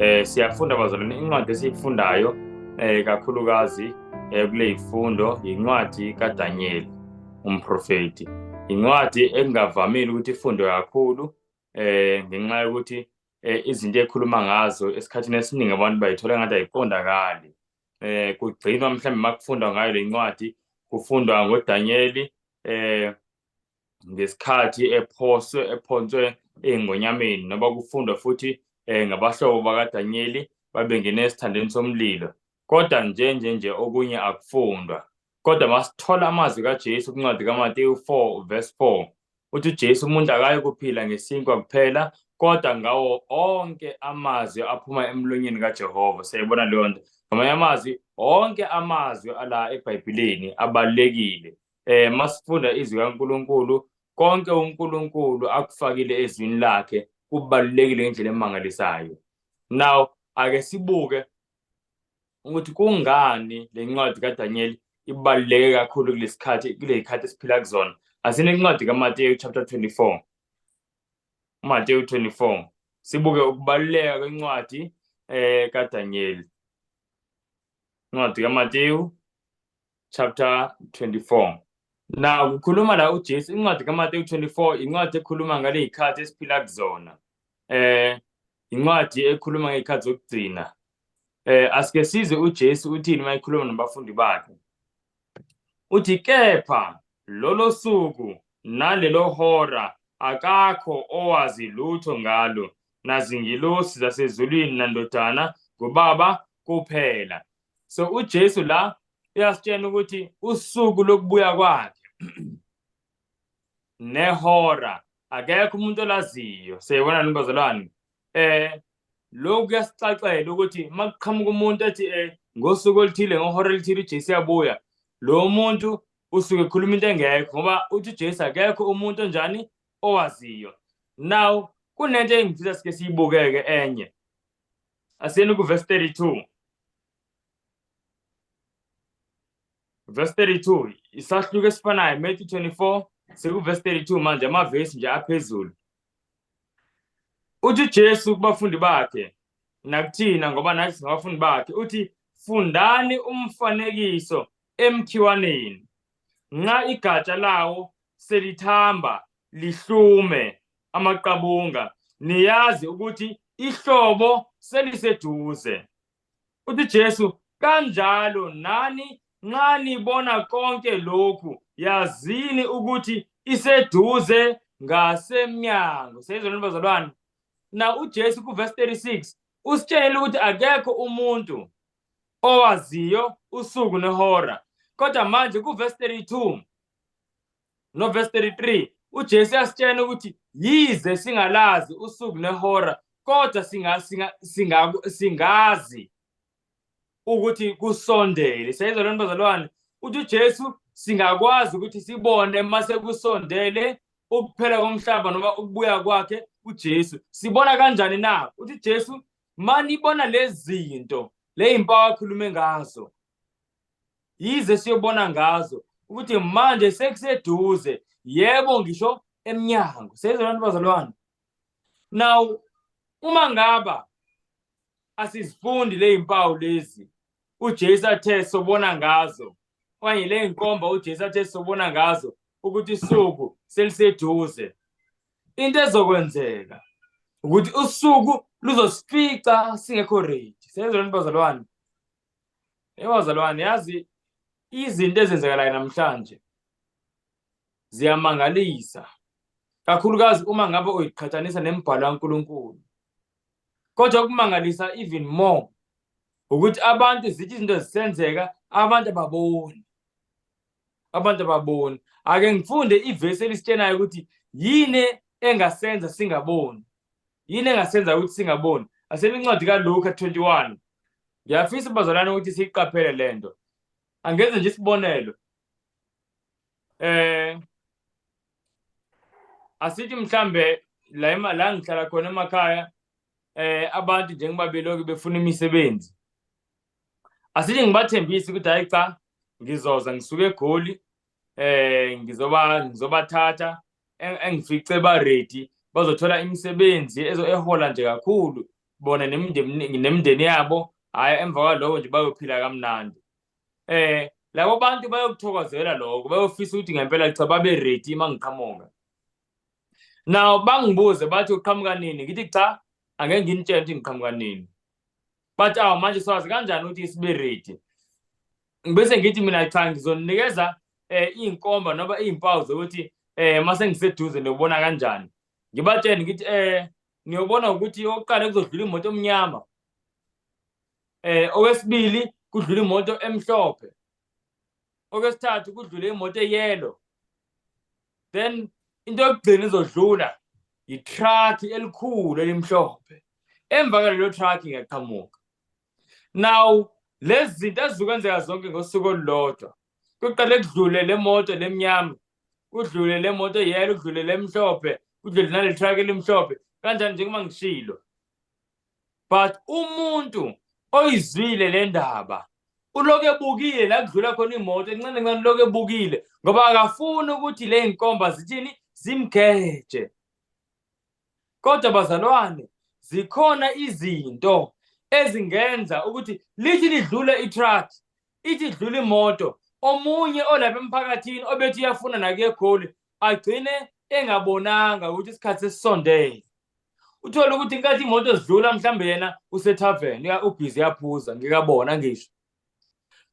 Siyafunda bazalwane, incwadi esiyifundayo kakhulukazi kule yifundo incwadi kaDaniel umprofeti. Incwadi engavamile ukuthi ifundwe kakhulu ngenxa yokuthi izinto ekhuluma ngazo esikhathini esiningi abantu bayithola ngathi ayiqondakali. Kugcinwa mhlawumbe makufundwa ngayo le ncwadi, kufundwa ngoDaniel ngesikhathi ephoswe ephonswe ey'ngonyameni, noma kufundwa futhi ngabahlobo bakaDanyeli babengene esithandeni somlilo. Kodwa nje nje nje okunye akufundwa. Kodwa masithola amazwi kaJesu kwincwadi kaMateyu 4 verse 4, uthi uJesu umuntu akayi kuphila ngesinkwa kuphela kodwa ngawo onke amazwi aphuma emlonyeni kaJehova. Siyayibona leyo nto. Ngamanye amazwi, onke amazwi ala eBhayibhelini abalulekile. Masifunda izwi kaNkuluNkulu, konke uNkulunkulu akufakile ezwini lakhe kubalulekile ngendlela emangalisayo. Now ake sibuke ukuthi kungani le ncwadi kaDaniel ibaluleke kakhulu kulesikhathi, kuleyikhathi esiphila kuzona. Asine incwadi kaMateyu chapter 24. uMateyu 24 sibuke ukubaluleka kwencwadi kaDaniel. Incwadi kaMateyu chapter 24. Now kukhuluma la uJesu, incwadi kaMateyu 24 incwadi ekhuluma ngaleyikhathi esiphila kuzona. Incwadi ekhuluma ngeyikhathi zokugcina. Asike sizwe uJesu uthini uma ekhuluma nabafundi bakhe. Uthi kepha lolo suku nalelo hora akakho owazi lutho ngalo, nazingilosi zasezulwini nandodana, ngubaba kuphela. So uJesu la uyasitshela ukuthi usuku lokubuya kwakhe nehora akekho umuntu olaziyo. Siyibona nini bazalwane? Lokhu kuyasicacela ukuthi makuqhamuka umuntu ethi ngosuku oluthile ngohora elithile uJesu uyabuya, lo muntu usuke ekhuluma into engekho, ngoba uthi uJesu akekho umuntu onjani owaziyo. Now kunento engifisa sike siyibukeke enye. Asiyeni ku verse 32. Verse 32 isahluko esifanayo, Matthew 24 seku verse 32 manje, amavesi nje aphezulu. Uthi uJesu kubafundi bakhe nakuthina, ngoba nathi singabafundi bakhe, uthi fundani umfanekiso emkhiwaneni, nxa igatsha lawo selithamba lihlume amaqabunga, niyazi ukuthi ihlobo seliseduze. Uthi Jesu, kanjalo nani nxa nibona konke lokhu, yazini ukuthi iseduze ngasemnyango. Seyizona bazalwane. Na uJesu ku verse 36 usitshela ukuthi akekho umuntu owaziyo usuku nehora. Kodwa manje ku verse 32 no verse 33 uJesu uyasitshela ukuthi yize singalazi usuku nehora, kodwa singazi ukuthi kusondele. Siyayizwa lento bazalwane? Uthi uJesu singakwazi ukuthi sibone mase kusondele ukuphela komhlaba noma ukubuya kwakhe uJesu. Sibona kanjani na? Uthi uJesu manibona lezi zinto, le impawu akhulume ngazo, yize siyobona ngazo ukuthi manje sekuseduze, yebo ngisho emnyango. Siyezwa abantu bazalwane? Now uma ngaba asizifundi le impawu lezi uJesu athe sobona ngazo, okanye le nkomba uJesu athe sobona ngazo ukuthi usuku seliseduze, into ezokwenzeka ukuthi usuku luzosifica singekho ready. Siyezwa abantu bazalwane? Ebazalwane, yazi izinto ezenzekalayo namhlanje ziyamangalisa, kakhulukazi uma ngabe uyiqhathanisa nemibhalo kaNkulunkulu. Kodwa okumangalisa even more ukuthi abantu zithi izinto zisenzeka, abantu ababoni. Abantu ababoni. Ake ngifunde ivesi elisitshenayo ukuthi yini engasenza singaboni. Yini engasenza ukuthi singaboni? Asebe incwadi kaLuka 21. Ngiyafisa bazalwane ukuthi siyiqaphele lento. Angenze nje isibonelo. Asithi mhlambe la la ngihlala khona emakhaya, abantu njengoba beloku befuna imisebenzi, asithi ngibathembise ukuthi hayi cha, ngizoza ngisuke eGoli, ngizobathatha engifice ba ready, bazothola imisebenzi ehola nje kakhulu. Bona nemindeni yabo, hhayi, emva kwaloko nje bayophila kamnandi. Labo bantu bayokuthokozela lokho, bayofisa ukuthi ngempela cha babe ready uma ngiqhamuka. Now bangibuze bathi uqhamuka nini, ngithi cha, angeke nginitshele ukuthi ngiqhamuka nini. Bathi awu, manje sazi kanjani ukuthi sibe ready? Bese ngithi mina cha, ngizonikeza iy'nkomba noma iy'mpawu zokuthi mase ngiseduze niyobona kanjani. Ngibatshele ngithi niyobona ukuthi okokuqala kuzodlula imoto emnyama, okwesibili kudlula imoto emhlophe, okwesithathu kudlule imoto eyellow, then into yokugcina izodlula i-truck elikhulu elimhlophe. Emva kwalelo truck ngiyaqhamuka. Now lezi zinto azizukwenzeka zonke ngosuku olulodwa. Kuqale kudlule le moto lemnyama, kudlule le moto yellow, kudlule lemhlophe, kudlule nale truck elimhlophe, kanjani njengoba ngishilo. But umuntu oyizwile le ndaba uloku ebukile la kudlula khona imoto encane ncane, uloku ebukile ngoba akafuni ukuthi le nkomba zithini, zimgeje. Kodwa bazalwane, zikhona izinto ezingenza ukuthi lithi lidlule i-truck, ithi idlula imoto, omunye olapha emphakathini obethi uyafuna nakuye eGoli agcine engabonanga ukuthi isikhathi sesisondele. Uthole ukuthi inkathi imoto zidlula mhlambe yena usethaveni, ubhizi uyaphuza, ngikabona ngisho.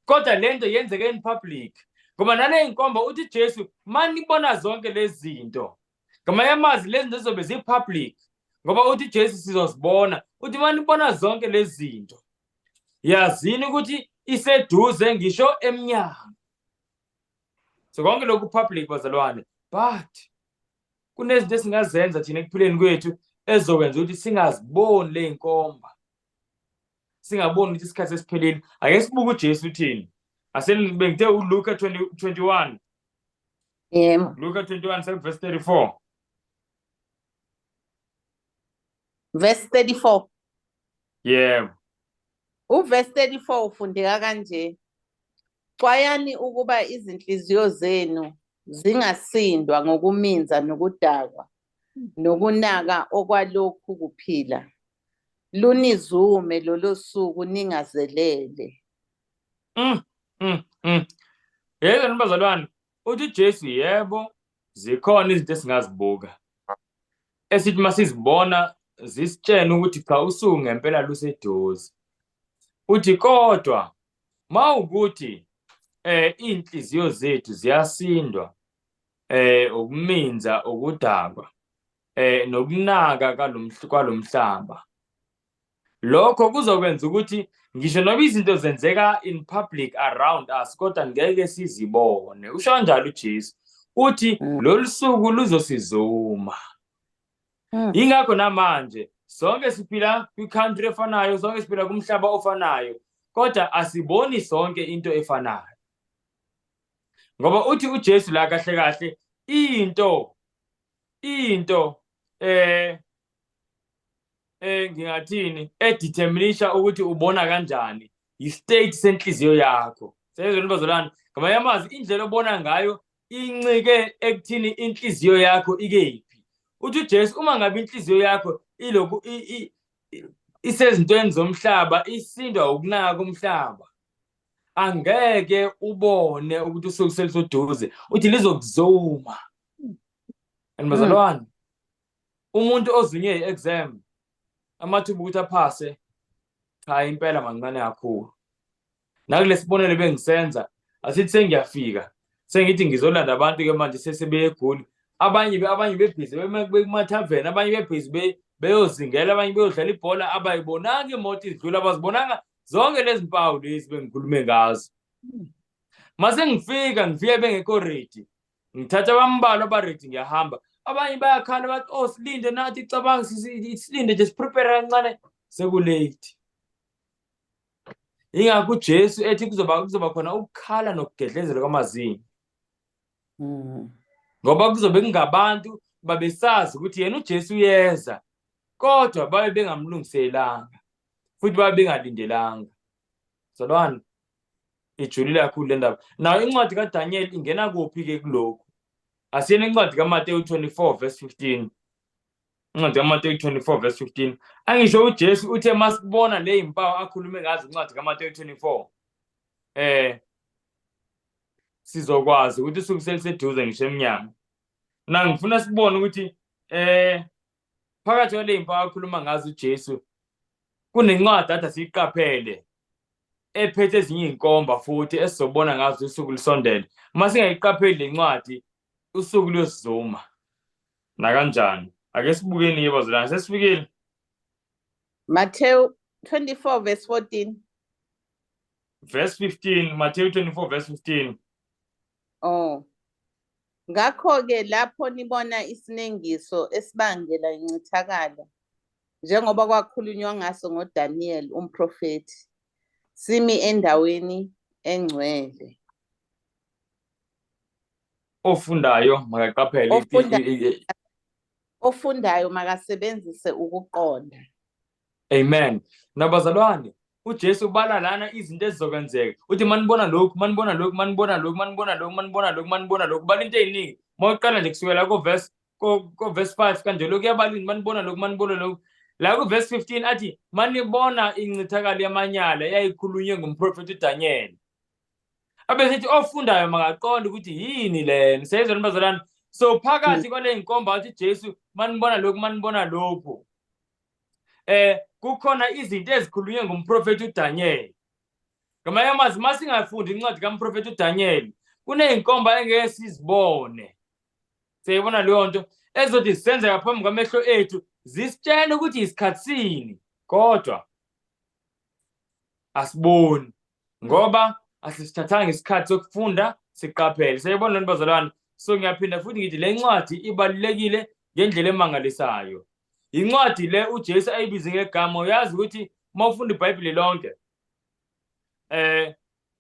Kodwa lento yenzeke in public ngoba nale nkomba uthi Jesu manibona zonke lezi zinto, ngamanye amazwi lezi zinto zizobe zi-public ngoba uthi Jesu sizozibona, uthi manibona zonke lezi zinto yazini ukuthi iseduze ngisho emnyango. So konke lokhu public bazalwane, but kunezinto esingazenza thina ekuphileni kwethu ezizokwenza ukuthi singaziboni le nkomba, singaboni ukuthi isikhathi sesiphelile. Ake sibuke uJesu uthini. Bengithe uLuka 21. Yebo. Luka 21 verse 34. Verse 34. Yebo. Uverse 34 ufundeka kanje: Xwayani ukuba izinhliziyo zenu zingasindwa ngokuminza nokudakwa nokunaka okwalokhu kuphila, lunizume lolo suku ningazelele. Yebo bazalwane, uthi Jesu yebo, zikhona izinto esingazibuka esithi masizibona zisitshene ukuthi cha, usuku ngempela luseduze. Uthi kodwa mawukuthi inhliziyo zethu ziyasindwa ukuminza, ukudakwa nokunaka kwalomhlaba, lokho kuzokwenza ukuthi ngisho noma izinto zenzeka in public around us, kodwa ngeke sizibone. Usho kanjalo uJesu, uthi lolu suku luzosizuma. Ingakho namanje sonke siphila kwi-country efanayo, sonke siphila kumhlaba ofanayo, kodwa asiboni sonke into efanayo. Ngoba uthi uJesu la kahle kahle into ngingathini edeterminisha ukuthi ubona kanjani i-state senhliziyo yakho. Sezweni bazalwane, ngamanye amazwi indlela obona ngayo incike ekuthini inhliziyo yakho ikephi. Uthi uJesu uma ngabe inhliziyo yakho iloku isezintweni zomhlaba, isindwa ukunaka umhlaba, angeke ubone ukuthi usuku seluseduze, uthi lizokuzuma. And bazalwane, umuntu ozunywe i-exam, amathuba ukuthi aphase cha impela mancane kakhulu. Nakulesibonelo bengisenza, asithi sengiyafika, sengithi ngizolanda abantu ke manje sesebeye eGoli, abanye bebhizi bekumathaveni, abanye bebhizi beyozingela, abanye beyodlala ibhola, abayibonanga imoto idlula, abazibonanga zonke lezi mpawu lezi bengikhulume ngazo. Mase ngifika, ngifike bengekho ready, ngithatha abambalwa aba-ready, ngiyahamba. Abanye bayakhala bathi oh silinde nathi, cabanga silinde nje, siprepare kancane, sekulate. Ingakho uJesu ethi kuzoba khona ukukhala nokugedlezela kwamazinyo. Ngoba kuzobe kungabantu babesazi ukuthi yena uJesu uyeza, kodwa babe bengamlungiselanga futhi babe bengalindelanga. Zalwane, ijulile kakhulu le ndaba. Nayo incwadi kaDaniel ingena kuphi ke kulokhu? Asiyeni incwadi kaMateyu 24 verse 15. Incwadi kaMateyu 24 verse 15. Angisho uJesu uthe masibona le impawu akhulume ngazo incwadi kaMateyu 24. Sizokwazi ukuthi usuku seliseduze ngisho emnyango. Na ngifuna sibone ukuthi phakathi kwale impawu akhuluma ngazo uJesu kunencwadi athi asiyiqaphele ephethe ezinye iy'nkomba futhi esizobona ngazo usuku lusondele. Uma singayiqapheli le ncwadi usuku luyosizuma nakanjani. Ake sibukeni-ke bazalwane, sesifikile. Matthew 24 verse 14. Verse 15, Matthew 24 verse 15. Oh. Ngakho-ke lapho nibona isinengiso esibangela incithakalo, njengoba kwakhulunywa ngaso ngoDaniel umprofethi, simi endaweni engcwele. Ofundayo makaqaphele. Ofundayo makasebenzise ukuqonda. Amen. Nabazalwane, uJesu ubala lana izinto ezizokwenzeka. Uthi manibona lokhu, manibona lokhu, manibona lokhu, manibona lokhu, manibona lokhu, manibona lokhu. Ubala into eziningi. Mawuqala nje kusukela ko verse ko verse 5 kanje lokhu uyabala into manibona lokhu, manibona lokhu. La ku verse 15 athi manibona incithakalo yamanyala eyayikhulunywe ngumprofeti uDaniel. Abesethi ofundayo makaqonde ukuthi yini lena. Siyezwa bazalwane. So phakathi kwale nkomba athi Jesu manibona lokhu, manibona lokhu. Kukhona izinto ezikhulunywe ngumprofeti uDaniel. Ngamanye amazwi masingafundi incwadi kamprofeti uDaniel, kuney'nkomba engeke sizibone. Siyayibona leyo nto ezothi zisenzeka phambi kwamehlo ethu, zisitshela ukuthi isikhathi sini, kodwa asiboni ngoba asisithathanga isikhathi sokufunda siqaphele. Siyayibona lento bazalwane. So ngiyaphinda futhi ngithi le ncwadi ibalulekile ngendlela emangalisayo. Incwadi le uJesu ayibize ngegama. Uyazi ukuthi uma ufunda iBhayibheli lonke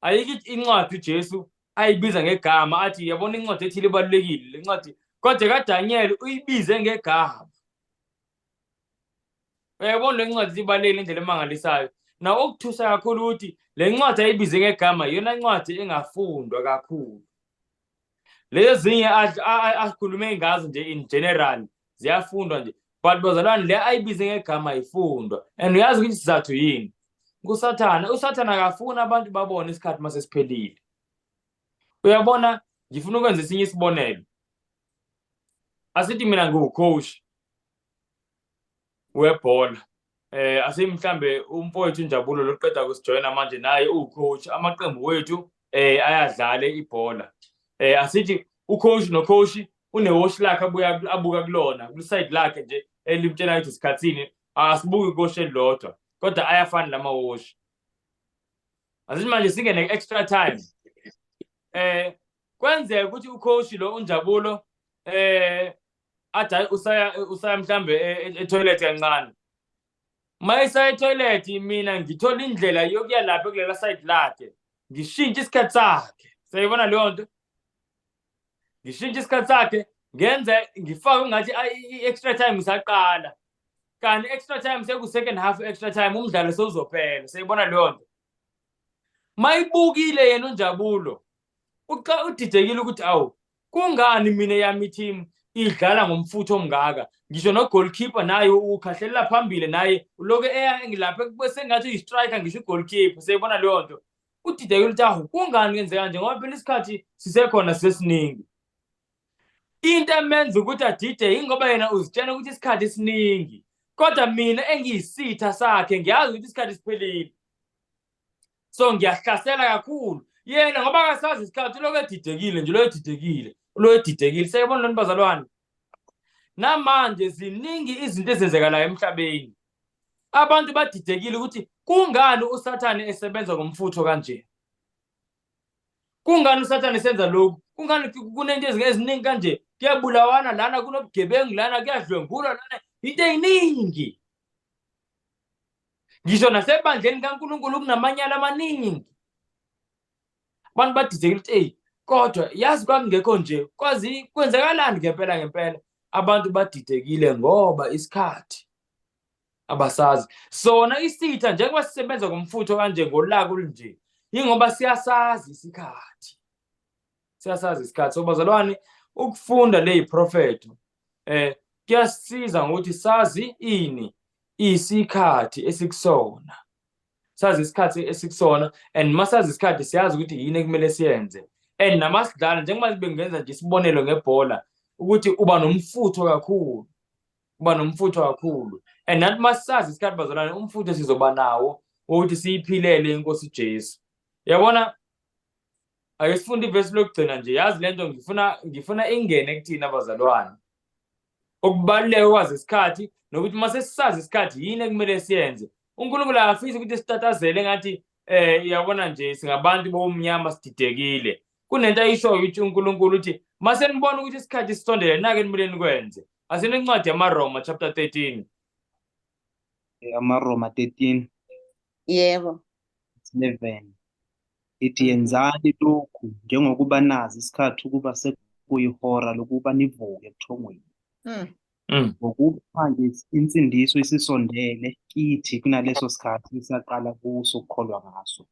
ayikho incwadi uJesu ayibiza ngegama athi yabona incwadi ethile ibalulekile le ncwadi, kodwa kaDaniel uyibize ngegama. Uyayibona le ncwadi ibalulekile indlela emangalisayo. Na okuthusa kakhulu ukuthi le ncwadi ayibize ngegama iyona ncwadi engafundwa kakhulu. Lezi zinye akhulume ngazo nje in general ziyafundwa nje, but bazalwane le ayibize ngegama ayifundwa. And uyazi ukuthi isizathu yini? NguSathane. USathane akafuni abantu babone isikhathi mase siphelile. Uyabona, ngifuna ukwenza esinye isibonelo. Asithi mina ngiwucoach webhola. Asimhlambe umfowethu Njabulo loqeda kusijoyina manje naye uwucoach. Amaqembu wethu ayadlala ibhola. Asithi ucoach nocoach unewoshi lakhe abuya abuka kulona, kwiside lakhe nje elimtshela ukuthi isikhathini. Asibuki icoach elilodwa, kodwa ayafana lamawoshi. Asithi manje singene extra time. Kwenzeka ukuthi ucoach lo uNjabulo athi usaya mhlambe etoilet kancane. Mayesaya etoilet mina ngithola indlela yokuya lapha kulela side lakhe, ngishintshe isikhathi sakhe. Siyayibona leyo nto? Ngishintshe isikhathi sakhe, ngenze ngifake ngathi i-extra time isaqala. Kanti extra time seku second half extra time umdlalo sewuzophela. Siyayibona leyo nto? Mayibukile yena uNjabulo, udidekile ukuthi awu kungani mina yami team idlala ngomfutho omngaka, ngisho no goalkeeper naye ukhahlelela phambili naye uloke eya ngilapha bese ngathi uyi-striker ngisho i-goalkeeper. Siyayibona leyo nto? Udidekile ukuthi awu kungani kwenzeka nje, ngoba phela isikhathi sisekhona sesiningi. Into emenza ukuthi adide ingoba yena uzitshela ukuthi isikhathi siningi, kodwa mina engiyisitha sakhe ngiyazi ukuthi isikhathi siphelile, so ngiyahlasela kakhulu yena ngoba akasazi isikhathi, ulokhu edidekile nje, ulokhu edidekile, ulokhu edidekile. Siyabona lento bazalwane? Namanje ziningi izinto ezenzekalayo emhlabeni, abantu badidekile ukuthi kungani uSathane esebenza ngomfutho kanje, kungani uSathane esenza lokhu, kungani kunento eziningi kanje, kuyabulawana lana, kunobugebengu lana, kuyadlwengulwa lana, into eziningi. Ngisho nasebandleni kaNkulunkulu kunamanyala amaningi. Abantu badidekile ukuthi eyi kodwa yazi kwakungekho nje, kwazi kwenzakalani ngempela ngempela. Abantu badidekile ngoba isikhathi abasazi. Sona isitha njengoba sisebenza ngomfutho kanje ngolaka olunje, yingoba siyasazi isikhathi. Siyasazi isikhathi. So bazalwane, ukufunda le iprofetho Kuyasisiza ngokuthi sazi ini? Isikhathi esikusona. Sazi isikhathi esikusona and masazi isikhathi siyazi ukuthi yini ekumele siyenze. And namasidlala njengoba bengenza nje isibonelo ngebhola ukuthi uba nomfutho kakhulu. Uba nomfutho kakhulu. And nathi masazi isikhathi bazalwane umfutho sizoba nawo ukuthi siyiphilele inkosi Jesu. Yabona ake sifunde ivesi lokugcina nje yazi lento ngifuna ingene kuthina bazalwane. Okubaluleke ukwazi isikhathi nokuthi uma sesisazi isikhathi yini ekumele siyenze. uNkulunkulu akafisi ukuthi sitatazele ngathi yabona nje singabantu bomnyama sididekile. Kunento ayishoyo ukuthi uNkulunkulu uthi mase nibona ukuthi isikhathi sisondele nake nimele nikwenze. Asine incwadi yamaRoma chapter 13. AmaRoma 13. Yebo. 11. Ithi yenzani lokhu njengokuba nazi isikhathi ukuba sekuyihora lokuba nivuke ebuthongweni. Ngokuba manje insindiso isisondele kithi kunaleso sikhathi esaqala kuso ukukholwa ngaso.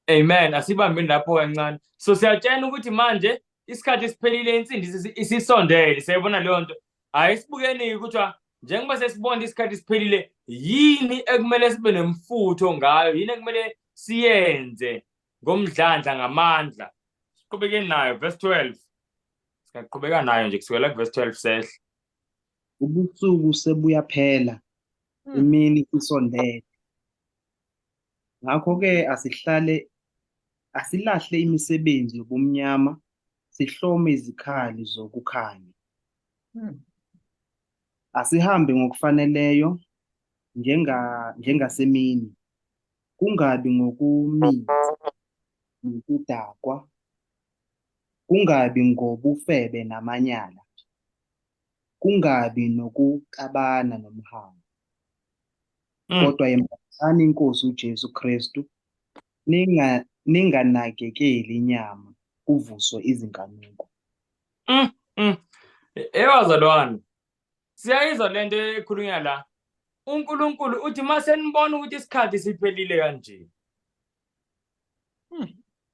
Amen. Asibambeni lapho kancane. So siyatshena ukuthi manje isikhathi siphelile, insindiso isisondele. Siyayibona leyo nto. Hayi sibukeni ukuthi njengoba sesibona isikhathi siphelile, yini ekumele sibe nemfutho ngayo, yini ekumele siyenze ngomdlandla ngamandla. Siqhubeke nayo verse 12. Singaqhubeka nayo nje kusukela ku verse 12 sehle. Ubusuku sebuyaphela, imini isondele. Ngakho-ke asilahle imisebenzi yobumnyama, sihlome izikhali zokukhanya. Asihambe ngokufaneleyo njengasemini, kungabi ngokuminza nokudakwa, kungabi ngobufebe namanyala, kungabi nokuxabana nomhawu. Kodwa yembathani inkosi uJesu Kristu, ninganakekeli inyama, kuvuswe izinkanuko. Ebazalwane, siyayizwa lento ekhulunywa la. uNkulunkulu uthi mase nibona ukuthi isikhathi siphelile kanje.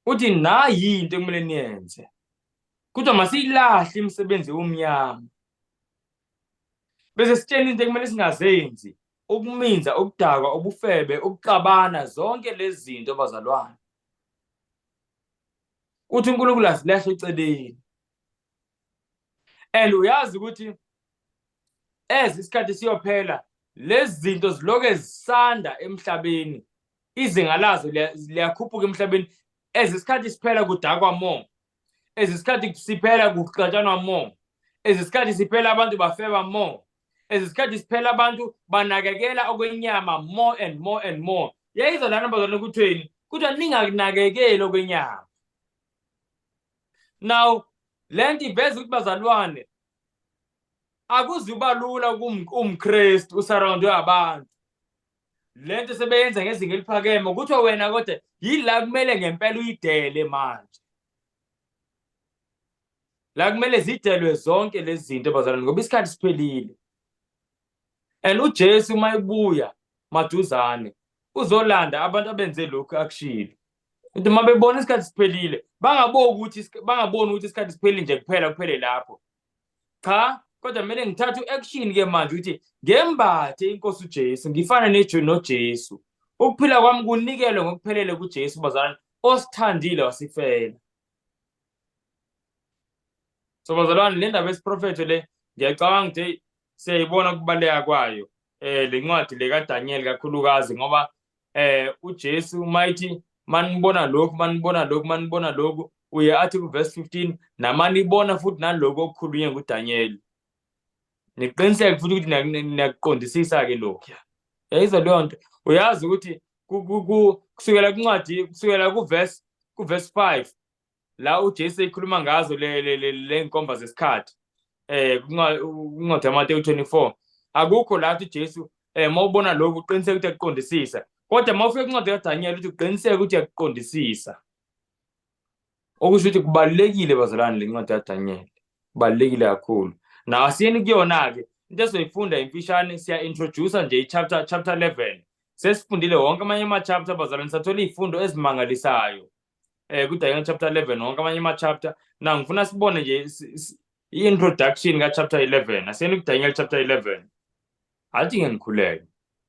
Uthi nayi into ekumele niyenze. Kodwa masiyilahle imisebenzi yomnyama. Bese sitshela into ekumele singazenzi, ukuminza, ukudakwa, ubufebe, ukuxabana, zonke lezi zinto bazalwane. Uthi uNkulunkulu asilahle eceleni. And uyazi ukuthi as isikhathi siyophela lezi zinto ziloke zisanda emhlabeni, izinga lazo liyakhuphuka emhlabeni. As isikhathi siphela kudakwa more, as isikhathi siphela kuxatshanwa more, as isikhathi siphela abantu bafeba more, as isikhathi siphela abantu banakekela okwenyama more and more and more. Yayizwa lana bazalwane kuthweni? Kuthiwa ningakunakekeli okwenyama. Now lento iveza ukuthi bazalwane akuzuba lula umKristu usurroundwe abantu. Lento sebeyenza ngezinga eliphakeme kuthiwa wena kodwa yila kumele ngempela uyidele manje. La kumele zidelwe zonke lezi zinto bazalwane ngoba isikhathi siphelile. And uJesu uma ebuya maduzane uzolanda abantu abenze lokhu akushilo. Ukuthi uma bebona isikhathi siphelile bangaboni ukuthi isikhathi siphelile nje kuphela kuphele lapho. Cha, kodwa kumele ngithathe u-action ke manje ukuthi ngembathe inkosi uJesu, ngifane noJesu. Ukuphila kwami kunikelwe ngokuphelele kuJesu bazalwane osithandile wasifela. So bazalwane le ndaba yesiprofetho le ngiyacabanga ukuthi siyayibona ukubaluleka kwayo le ncwadi le kaDaniel kakhulukazi ngoba uJesu mayithi manibona lokhu manibona lokhu manibona lokhu uye athi ku verse 15 namanibona futhi nalokho okukhulunywe nguDaniel. Niqiniseke futhi ukuthi niyakuqondisisa ke lokhu. Yayizwa leyo nto. Uyazi ukuthi kusukela kuncwadi kusukela ku verse 5 la uJesu ekhuluma ngazo le nkomba zesikhathi kuncwadi yaMateyu 24 akukho la uthi uJesu mawubona lokhu uqiniseke ukuthi akuqondisisa, kodwa mawufika kuncwadi kaDaniel uthi uqiniseke ukuthi akuqondisisa. Okusho ukuthi kubalulekile bazalwane le ncwadi kaDaniel, kubalulekile kakhulu. Na asiyeni kuyona ke into esoyifunda imfishane, siya introduce nje i-chapter chapter 11. Sesifundile wonke amanye ama-chapter bazalwane, sathola izifundo ezimangalisayo kuDaniel chapter 11 wonke amanye ama-chapter. Na ngifuna sibone nje I-introduction ka-chapter 11. Asiyeni kuDaniel chapter 11. Athi ngikhuleke.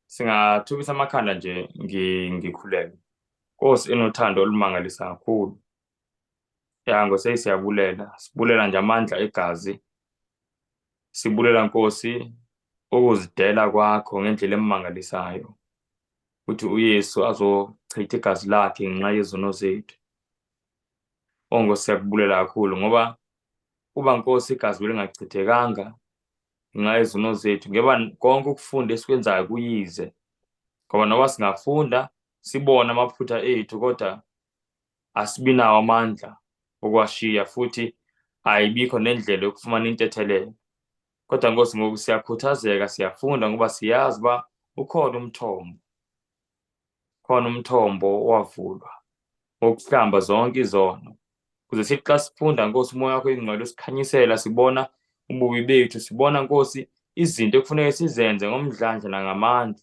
Singathukisa amakhanda nje ngikhuleke. Nkosi enothando olumangalisa kakhulu. Ya Nkosi siyabulela. Sibulela nje amandla egazi. Sibulela Nkosi ukuzidela kwakho ngendlela emangalisayo. Ukuthi uYesu azochitha igazi lakhe ngenxa yezono zethu. Oh Nkosi siyakubulela kakhulu ngoba uba Nkosi igazi belingachithekanga ngenxa yezono zethu ngeba konke ukufunda esikwenzayo kuyize. Ngoba noba singafunda sibone amaphutha ethu kodwa asibinawo amandla okuwashiya futhi ayibikho nendlela yokufumana intethelelo. Kodwa Nkosi ngoku siyakhuthazeka siyafunda ngoba siyazi uba ukhona umthombo, khona umthombo owavulwa wokuhlamba zonke izono. Kuze sithi xa sifunda Nkosi umoya wakho ingcwele usikhanyisela sibona ububi bethu, sibona Nkosi izinto ekufuneka sizenze ngomdlandla nangamandla.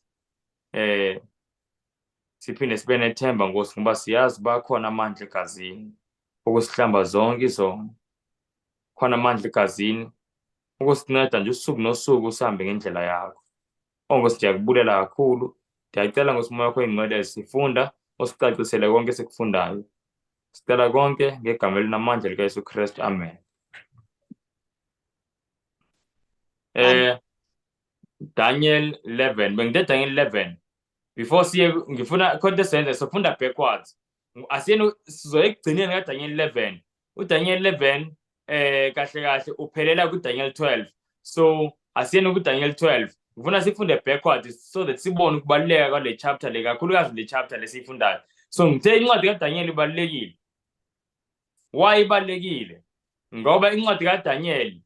Siphinde sibe nethemba Nkosi ngoba siyazi uba khona amandla egazini ukusihlamba zonke izono. Khona amandla egazini ukusinceda nje usuku nosuku sihambe ngendlela yakho. Oh Nkosi ndiyakubulela kakhulu. Ndiyacela Nkosi umoya wakho ingcwele sifunda usicacisele konke esikufundayo. Sicela konke ngegama elinamandla likaYesu Kristu. Amen. Daniel 11. Bengithe Daniel 11. Before siye ngifuna khona senze sofunda backwards. Asiyeni sizoya ekugcineni kaDaniel 11. UDaniel 11 kahle kahle uphelela kuDaniel 12. So asiyeni kuDaniel 12. Ngifuna sifunde backwards so that sibone ukubaluleka kwale chapter le kakhulukazi le chapter lesiyifundayo. So ngithe incwadi kaDaniel ibalulekile. Why ibalulekile? Ngoba incwadi kaDaniel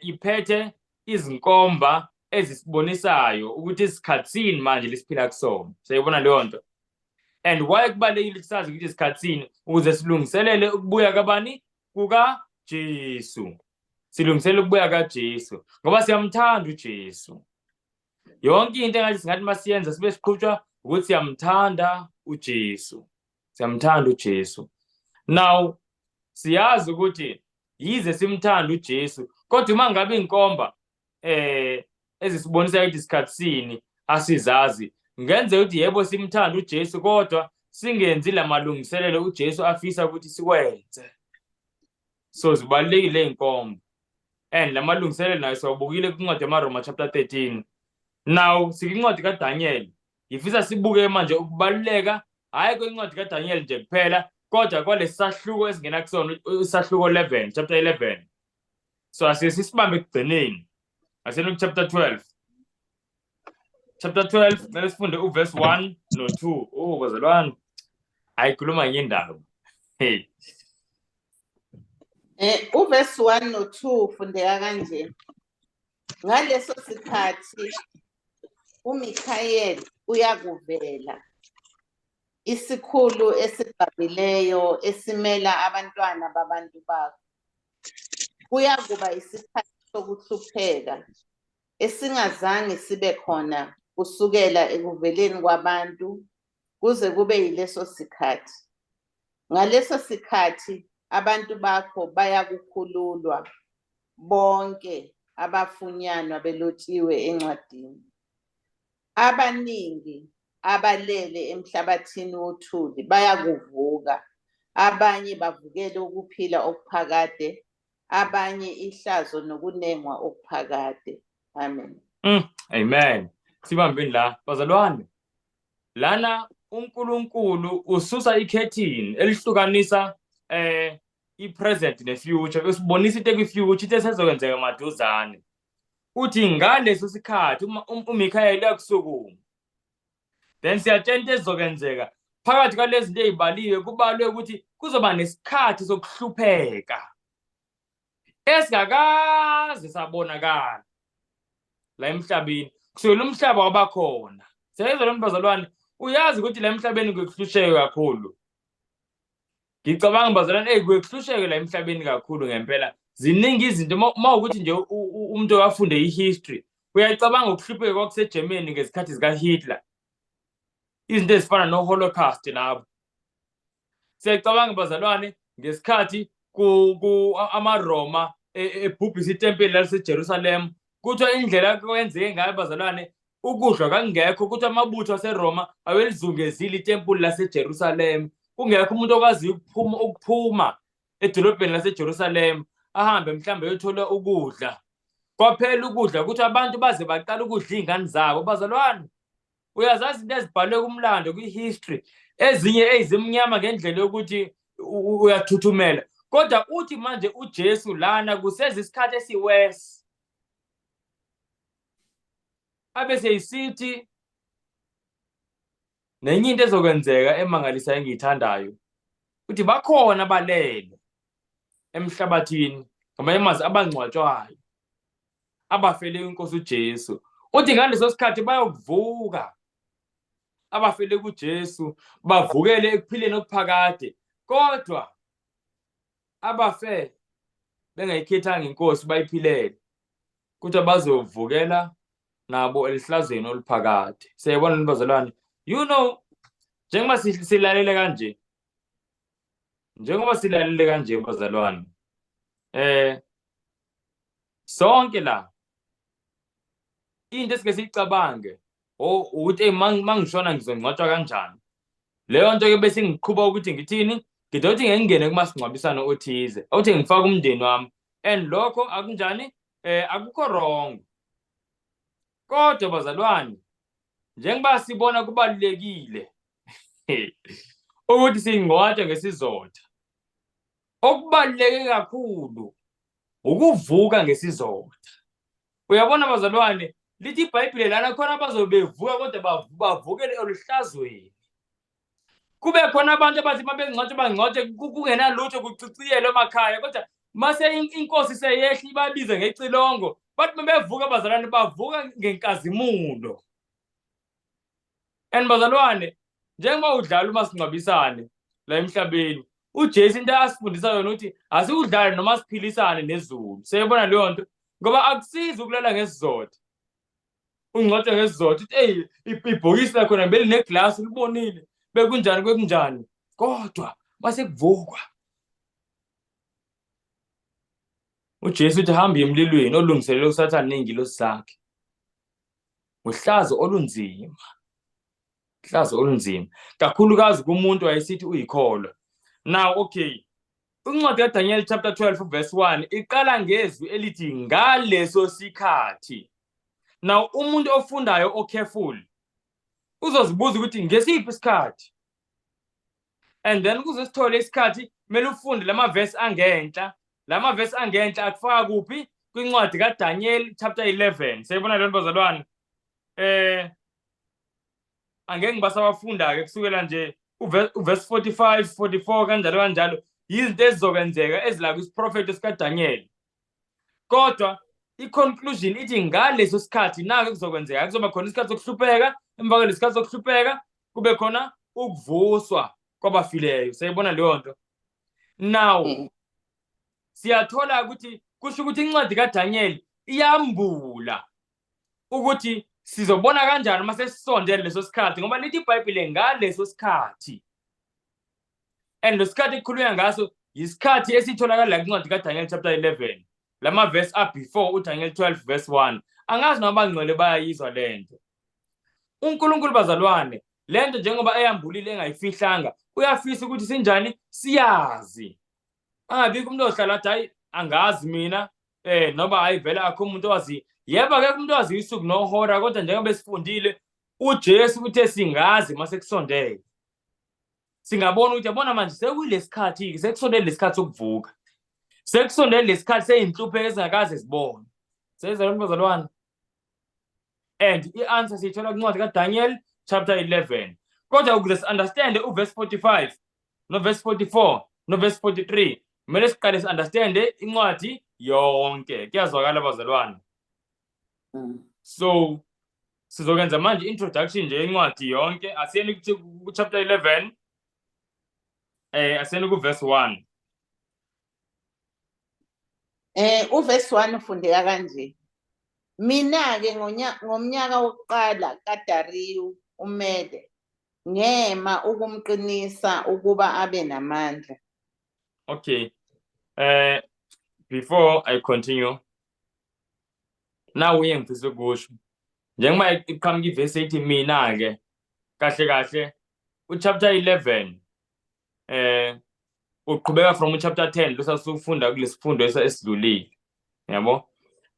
iphethe izinkomba ezisibonisayo ukuthi isikhathini manje lesiphila kusona. Siyayibona leyo nto. And why kubalulekile sazi ukuthi isikhathini ukuze silungiselele ukubuya kabani kukaJesu. Silungiselele ukubuya kaJesu ngoba siyamthanda uJesu. Yonke into engathi singathi masiyenza sibe siqhutshwa ukuthi siyamthanda uJesu. Siyamthanda uJesu. Now siyazi ukuthi yize simthanda uJesu kodwa uma ngabe inkomba ezisibonisa ukuthi isikhathi sini asizazi, ngenzeka ukuthi yebo simthanda uJesu kodwa singenzi lamalungiselelo uJesu afisa ukuthi sikwenze. So zibalulekile izinkomba and lamalungiselelo nayo siwabukile kwincwadi yamaRoma chapter 13. Now sikincwadi kaDaniel. Ngifisa sibuke manje ukubaluleka hayi kwencwadi kaDaniel nje kuphela kodwa kwalesahluko esingena kusona isahluko 11 chapter 11. So asike sisibambe ekugcineni. Asiyeni ku chapter 12. Chapter 12 kumele sifunde uverse 1 no 2. Oh bazalwane. Ayikhuluma ngenye indaba. Hey. Uverse 1 no 2 ufundeka kanje. Ngaleso sikhathi uMikhayeli uyakuvela, isikhulu esigqamileyo esimela abantwana babantu bakho. Kuyakuba isikhathi sokuhlupheka esingazange sibe khona kusukela ekuveleni kwabantu kuze kube yileso sikhathi. Ngaleso sikhathi abantu bakho bayakukhululwa bonke abafunyanwa belotshiwe encwadini. Abaningi abalele emhlabathini wothuli bayakuvuka, abanye bavukele ukuphila okuphakade, abanye ihlazo nokunengwa okuphakade. Amen. Amen. Sibambeni la bazalwane. Lana uNkulunkulu ususa ikhethini elihlukanisa i-present ne-future, usibonisa into ekwi-future, into esezokwenzeka maduzane. Uthi ngaleso sikhathi uMikhayeli uyakusukuma. Then siyatshela into ezizokwenzeka. Phakathi kwalezi zinto ezibaliwe kubalwe ukuthi kuzoba nesikhathi sokuhlupheka esingakaze sabonakala la emhlabeni kusukela umhlaba wabakhona. Siyayizwa le bazalwane, uyazi ukuthi la emhlabeni kuhlusheke kakhulu. Ngicabanga bazalwane, hey kuhlusheke la emhlabeni kakhulu ngempela. Ziningi izinto uma ukuthi nje umuntu okafunde i-history uyacabanga ukuhlupheka kwakuseGermany ngezikhathi zikaHitler. Izinto ezifana no-Holocaust labo. Siyacabanga bazalwane ngesikhathi ku amaRoma ebhubhisa itempeli laliseJerusalema. Kuthiwa indlela kwenzeke ngayo bazalwane, ukudla kwakungekho, kuthiwa amabutho aseRoma awelizungezile itempeli laseJerusalema, kungekho umuntu okwaziyo ukuphuma edolobheni laseJerusalema ahambe mhlawumbe eyothola ukudla. Kwaphela ukudla ukuthi abantu baze baqala ukudla iy'ngane zabo bazalwane. Uyazazi into ezibhalwe kumlando kwi-history, ezinye ezimnyama ngendlela yokuthi uyathuthumela. Kodwa uthi manje uJesu lana kuseza isikhathi esiwesi, abe seyisithi nenye into ezokwenzeka emangalisayo engiyithandayo, uthi bakhona abalele emhlabathini, ngamanye amazwi abangcwatshwayo, abafele inkosi uJesu. Uthi ngaleso sikhathi bayokuvuka abafele kuJesu, bavukele ekuphileni okuphakade. Kodwa abafe bengayikhethanga inkosi bayiphilele, kodwa bazovukela nabo elihlazweni oluphakade. Siyayibona bazalwane, you know, njengoba silalele kanje, njengoba silalele kanje bazalwane, sonke la into esike siyicabange ukuthi mangishona ngizongcwatshwa kanjani. Leyo nto ke bese ngiqhuba ukuthi ngithini, ngidothi ngeke ngingene kumasingcwabisano othize, awuthi ngifake umndeni wami, and lokho akunjani, akukho wrong. Kodwa bazalwane, njengoba sibona kubalulekile ukuthi singcwatshwe ngesizotha, okubaluleke kakhulu ukuvuka ngesizotha. Uyabona bazalwane, lithi iBhayibheli lana khona abazobe bevuka kodwa bavukele oluhlazweni. Kube khona abantu abathi uma bengcwatshwa bangcwatshwe kungenalutho, kuciciyelwe emakhaya, kodwa mase inkosi seyehla ibabize ngecilongo, bathi uma bevuka bazalwane bavuka ngenkazimulo. And bazalwane, njengoba udlala umasingcwabisane la emhlabeni, uJesu into asifundisa yona ukuthi asiwudlale noma siphilisane nezulu. Siyayibona leyo nto, ngoba akusizi ukulala ngesizotha, ungcwatshwe ngesizotha, uthi eyi ibhokisi lakhona belineglasi, ulibonile, bekunjani kwekunjani, kodwa mase kuvukwa uJesu uthi hamba emlilweni olungiselele uSathane ney'ngilosi zakhe. Uhlazo olunzima, uhlazo olunzima kakhulukazi kumuntu wayesithi uyikholwa. Now okay, incwadi kaDaniel chapter 12 verse 1 iqala ngezwi elithi ngaleso sikhathi. Now umuntu ofundayo ocareful uzozibuza ukuthi ngesiphi isikhathi, and then ukuze sithole isikhathi kumele ufunde lama verse angenhla. Lama verse angenhla akufaka kuphi? Kwincwadi kaDaniel chapter 11. Siyayibona leyo bazalwane. Angeke ngibasabafunda ke kusukela nje uverse 45, 44 kanjalo kanjalo, izinto ezizokwenzeka ezila kwisiprofeto sikaDaniel. Kodwa i-conclusion ithi ngaleso sikhathi nake kuzokwenzeka, kuzoba khona isikhathi sokuhlupheka, emva kwalesikhathi sokuhlupheka kube khona ukuvuswa kwabafileyo. Siyayibona leyo nto. Now siyathola ukuthi kusho ukuthi incwadi kaDaniel iyambula ukuthi sizobona kanjani uma sesisondele leso sikhathi, ngoba lithi iBhayibheli ngaleso sikhathi. And lesikhathi ekukhulunywa ngaso yisikhathi esitholakala la kwincwadi kaDaniel chapter 11, lama verse up before uDaniel 12 verse 1. Angazi noma abangcwele bayayizwa lento. uNkulunkulu bazalwane, lento njengoba eyambulile engayifihlanga, uyafisa ukuthi sinjani siyazi. Angabikho umuntu ohlala athi hayi angazi mina, noba hayi vele akho umuntu owazi. Yebo akekho umuntu owazi usuku nohora, kodwa njengoba esifundile uJesu uthe singazi mase kusondele. Singabona ukuthi yabona manje sekuyilesikhathi, sekusondele lesikhathi sokuvuka. Sekusondele lesikhathi seyinhluphe ezingakaze zibone. Sezalwane bazalwane. And i-answer siyithola kwincwadi kaDaniel chapter 11. Kodwa ukuze si-understand uverse 45 no verse 44 no verse 43, kumele siqale si-understand incwadi yonke. Kuyazwakala bazalwane? So sizokwenza manje introduction nje incwadi yonke. Asiyeni ku chapter 11, asiyeni ku verse 1. Uverse 1 ufundeka kanje. Mina ke ngomnyaka wokuqala kaDariyu uMede, ngema ukumqinisa ukuba abe namandla. Okay. Before I continue, nawu engifisa ukusho. Njengoba iqhamuka ivesi ethi mina-ke, kahle kahle uchapter 11 uqhubeka from uchapter 10 losasufunda kulesifundo esidlulile. Yabo?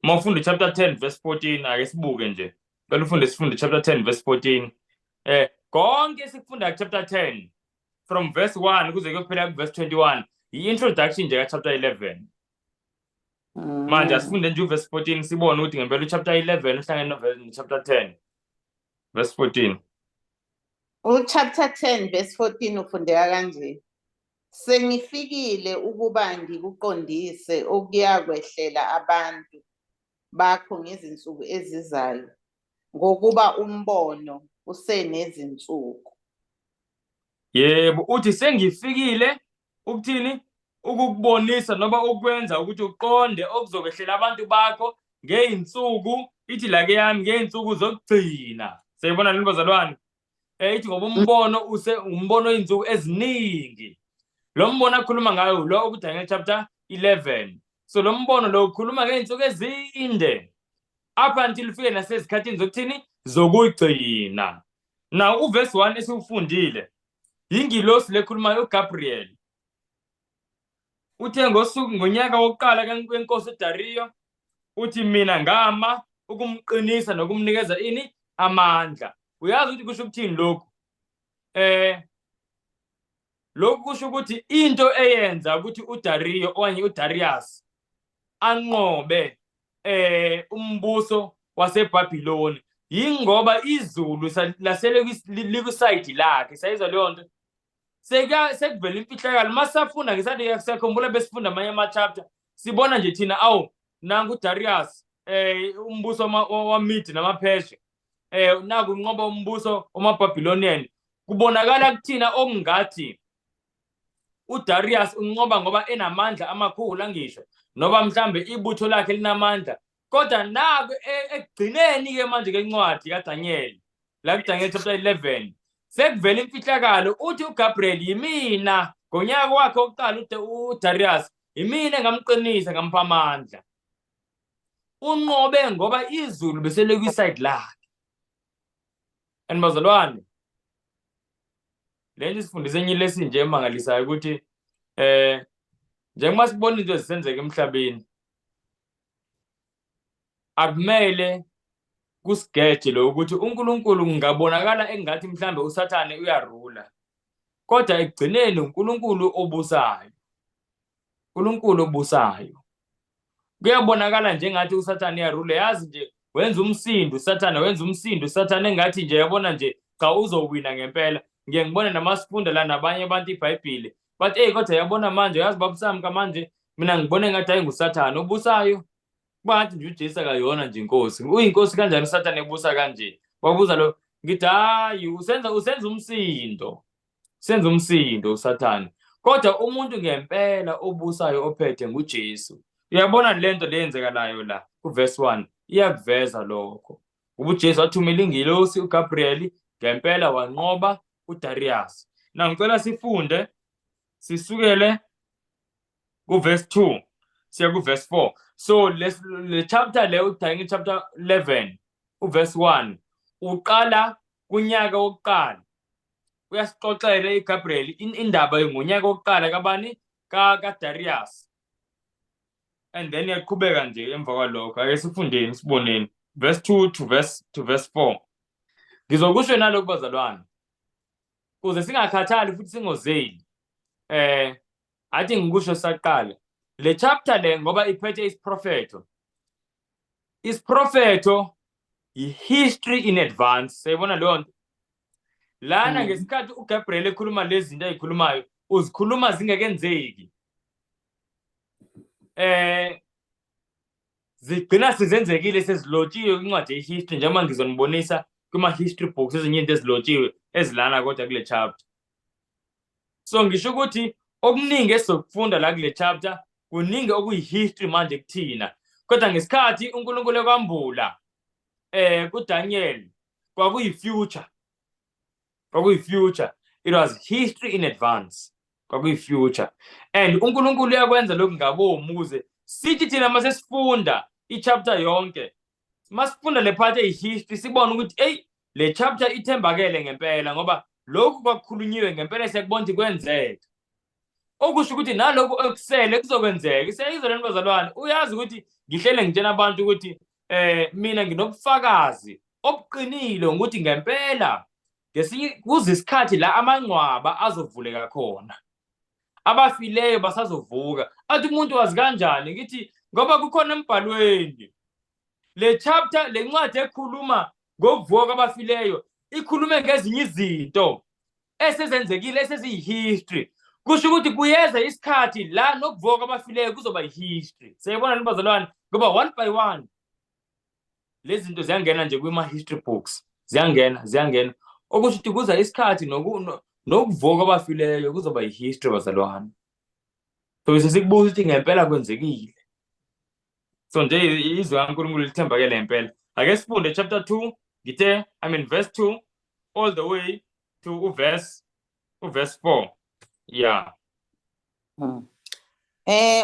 Uma ufunda uchapter 10 verse 14, ake sibuke nje. Cela ufunde, sifunde chapter 10 verse 14. Konke esikufunda chapter 10 from verse 1 kuze kuyophela ku verse 21 i-introduction nje ka chapter 11. Manje asifunde nje uverse 14, sibone ukuthi ngempela uchapter 11 uhlangene no chapter 10 verse 14. Uchapter 10 verse 14 ufundeka kanje: Sengifikile ukuba ngikuqondise okuyakwehlela abantu bakho ngezinsuku ezizayo, ngokuba umbono usenezinsuku. Yebo, uthi sengifikile ukuthini? Ukukubonisa noma ukwenza ukuthi uqonde okuzokwehlela abantu bakho ngey'nsuku, ithi la ke yami, ngey'nsuku zokugcina. Siyayibona lento, bazalwane? Ithi ngoba umbono use umbono oyinsuku eziningi. Lo mbono akhuluma ngayo lo kuDaniel chapter 11. So lo mbono lo ukhuluma ngey'nsuku ezinde up until ufike nasezikhathini zokuthini? Zokugcina. Now uverse 1 esiwufundile, yingilosi lekhulumayo, uGabriel. Uthe ngosuku, ngonyaka wokuqala wenkosi uDariyo, uthi mina ngama ukumqinisa nokumnikeza ini? Amandla. Uyazi ukuthi kusho ukuthini lokhu? Lokhu kusho ukuthi into eyenza ukuthi uDariyo okanye uDarius anqobe umbuso waseBhabhiloni yingoba izulu lasele likusayidi lakhe. Sayizwa leyo nto? Sekuvela imfihlakalo masafunda ngesathi siyakhumbula besifunda amanye ama-chapter, sibona nje thina, awu, nangu uDarius, umbuso waMidi namaPheshe, naku unqoba umbuso wamaBabylonian. Kubonakala kuthina okungathi uDarius unqoba ngoba enamandla amakhulu, angisho noba mhlambe ibutho lakhe linamandla, kodwa naku ekugcineni ke manje kencwadi kaDaniel, la kuDaniel chapter 11, sekuvela imfihlakalo. Uthi uGabriel, yimina ngonyaka wakhe wokuqala uDarius, yimina engamqinisa, ngampha amandla. Unqobe ngoba izulu bese likwiside lakhe. And bazalwane, le nto isifundise enye lesson nje emangalisayo, ukuthi njengoba sibona into ezisenzeka emhlabeni, akumele kusigeje lo ukuthi uNkulunkulu kungabonakala engathi mhlambe uSathane uyarula, kodwa ekugcineni uNkulunkulu obusayo, uNkulunkulu obusayo. Kuyabonakala njengathi uSathane uyarula, yazi nje wenza umsindo uSathane, wenza umsindo uSathane engathi nje yabona nje cha, uzowina ngempela. Ngiye ngibone namasifunda la nabanye abantu iBhayibheli, but hey, kodwa yabona manje, yazi babusami manje, mina ngibone ngathi hayi, nguSathane obusayo. Kuba ngathi nje uJesu akayona nje inkosi. Uyinkosi kanjani uSathane ebusa kanje? Wabuza lo, ngithi hayi, usenza umsindo, senza umsindo uSathane, kodwa umuntu ngempela obusayo, ophethe, nguJesu. Uyabona lento leyenzekalayo la kuverse 1 iyakuveza lokho, ngoba uJesu wathumela ingilosi uGabriel, ngempela wanqoba uDarius. Na ngicela sifunde sisukele kuverse 2 siya kuverse 4. So le chapter le, uDaniel chapter 11 uverse 1, uqala kunyaka wokuqala. Uyasixoxela iGabriel indaba ngonyaka wokuqala kabani? Ka kaDarius, and then iyaqhubeka nje emva kwalokho. Ake sifundeni, siboneni verse 2 to verse 4. Ngizokusho nalokhu, bazalwane, kuze singakhathali futhi singozeli. Athi ngikusho saqala le chapter le, ngoba iphethe isiprofetho. Isiprofetho i-history in advance. Sayibona leyo nto lana? Ngesikhathi uGabriel ekhuluma lezi zinto ayikhulumayo, uzikhuluma zingekenzeki, zigcina sizenzekile, sezilotshiwe kwincwadi ye-history, njengoba ngizonibonisa kuma-history books ezinye izinto ezilotshiwe ezilana kodwa kule chapter. So ngisho ukuthi okuningi esizokufunda la kule chapter, kuningi okuyi-history manje kuthina, kodwa ngesikhathi uNkulunkulu ekwambula kuDaniel kwakuyi-future, kwakuyi-future. It was history in advance, kwakuyi-future. And uNkulunkulu uyakwenza lokhu ngabomu ukuze Sithi thina masesifunda i-chapter yonke, masifunda le part eyi-history, sibone ukuthi eyi, le chapter ithembakele ngempela, ngoba lokhu kwakukhulunyiwe ngempela, siyakubona ukuthi kwenzeka. Okusho ukuthi nalokhu okusele kuzokwenzeka. Iseyizwe lento, bazalwane. Uyazi ukuthi ngihlele ngitshela abantu ukuthi mina nginobufakazi obuqinile ukuthi ngempela ngesinye kuze isikhathi la amangcwaba azovuleka khona, abafileyo basazovuka. Athi umuntu, wazi kanjani? Ngithi ngoba kukhona embhalweni. Le chapter, le ncwadi ekhuluma ngokuvuka kwabafileyo, ikhulume ngezinye izinto esezenzekile, eseziyi-history. Kusho ukuthi kuyeza isikhathi la nokuvuka kwabafileyo kuzoba yi-history. Siyayibona ni, bazalwane? Ngoba one by one lezi zinto ziyangena nje kwima-history books, ziyangena, ziyangena. Okusho ukuthi kuza isikhathi nokuvuka kwabafileyo kuzoba yi-history, bazalwane. So bese sikubuza ukuthi ngempela kwenzekile. So nje izwi kaNkulunkulu lithembakele ngempela. Ake sifunde chapter 2, ngithe, I mean, verse 2 all the way to uverse 4, yeah.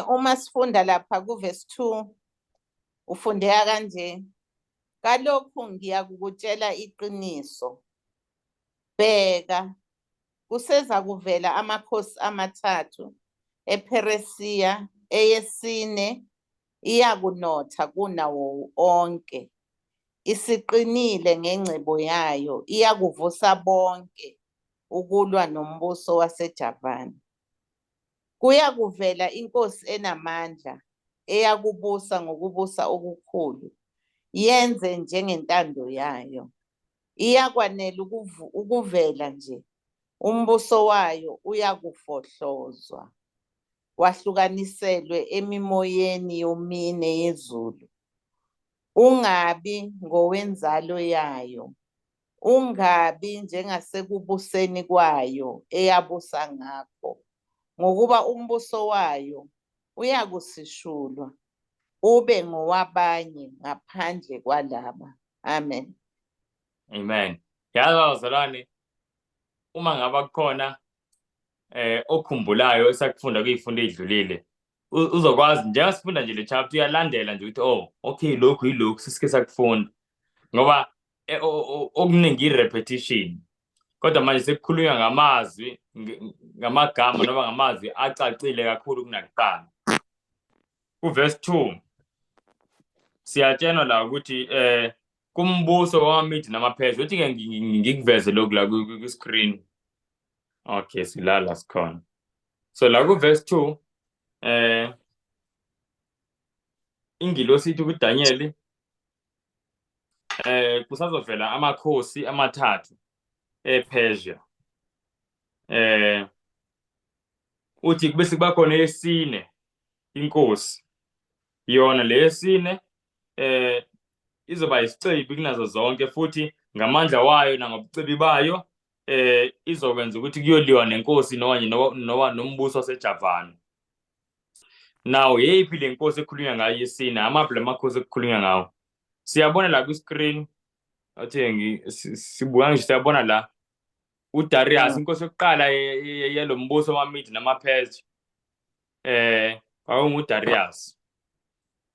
Uma sifunda lapha ku verse 2, ufundeka kanje: "Kalokhu ngiyakukutshela iqiniso. Bheka, kuseza kuvela amakhosi amathathu ePheresiya, eyesine iyakunotha kunawo onke. Isiqinile ngengcebo yayo, iyakuvusa bonke ukulwa nombuso waseJavani. Kuyakuvela inkosi enamandla eyakubusa ngokubusa okukhulu, yenze njengentando yayo. Iyakwanela ukuvela nje, umbuso wayo uyakufohlozwa, wahlukaniselwe emimoyeni yomine yezulu, ungabi ngowenzalo yayo, ungabi njengasekubuseni kwayo eyabusa ngakho, ngokuba umbuso wayo uyakusishulwa ube ngowabanye ngaphandle kwalaba." Amen. Amen. Yazi, bazalwane, uma ngaba kukhona okhumbulayo esakufunda kuyifundo edlulile, uzokwazi njengoba sifunda nje le chapter, uyalandela nje ukuthi, "Oh, okay, lokhu yilokhu sisike sakufunda," ngoba okuningi i-repetition, kodwa manje sekukhulunywa ngamazwi, ngamagama noma ngamazwi acacile kakhulu kunakuqala. Kuverse 2 siyatshenwa la ukuthi kumbuso wamaMidi namaPhesha. Uthi ke ngikuveze lokhu la ku-screen. Okay, silala sikhona. So la ku-verse 2 ingilosi ithi kuDaniel kusazovela amakhosi amathathu ePersia. Uthi kube kuba khona eyesine inkosi. Yona le yesine izoba isicebi kunazo zonke, futhi ngamandla wayo nangobucebi bayo izokwenza ukuthi kuyoliwa nenkosi noma nombuso waseJavani. Now, yeyiphi le nkosi ekhulunywa ngayo yesine? Amaphi lamakhosi ekukhulunywa ngawo? Siyabona la kwi-screen, athi sibuka nje, siyabona la uDarius, inkosi yokuqala yalo mbuso wamaMidi namaPersia, kwakunguDarius.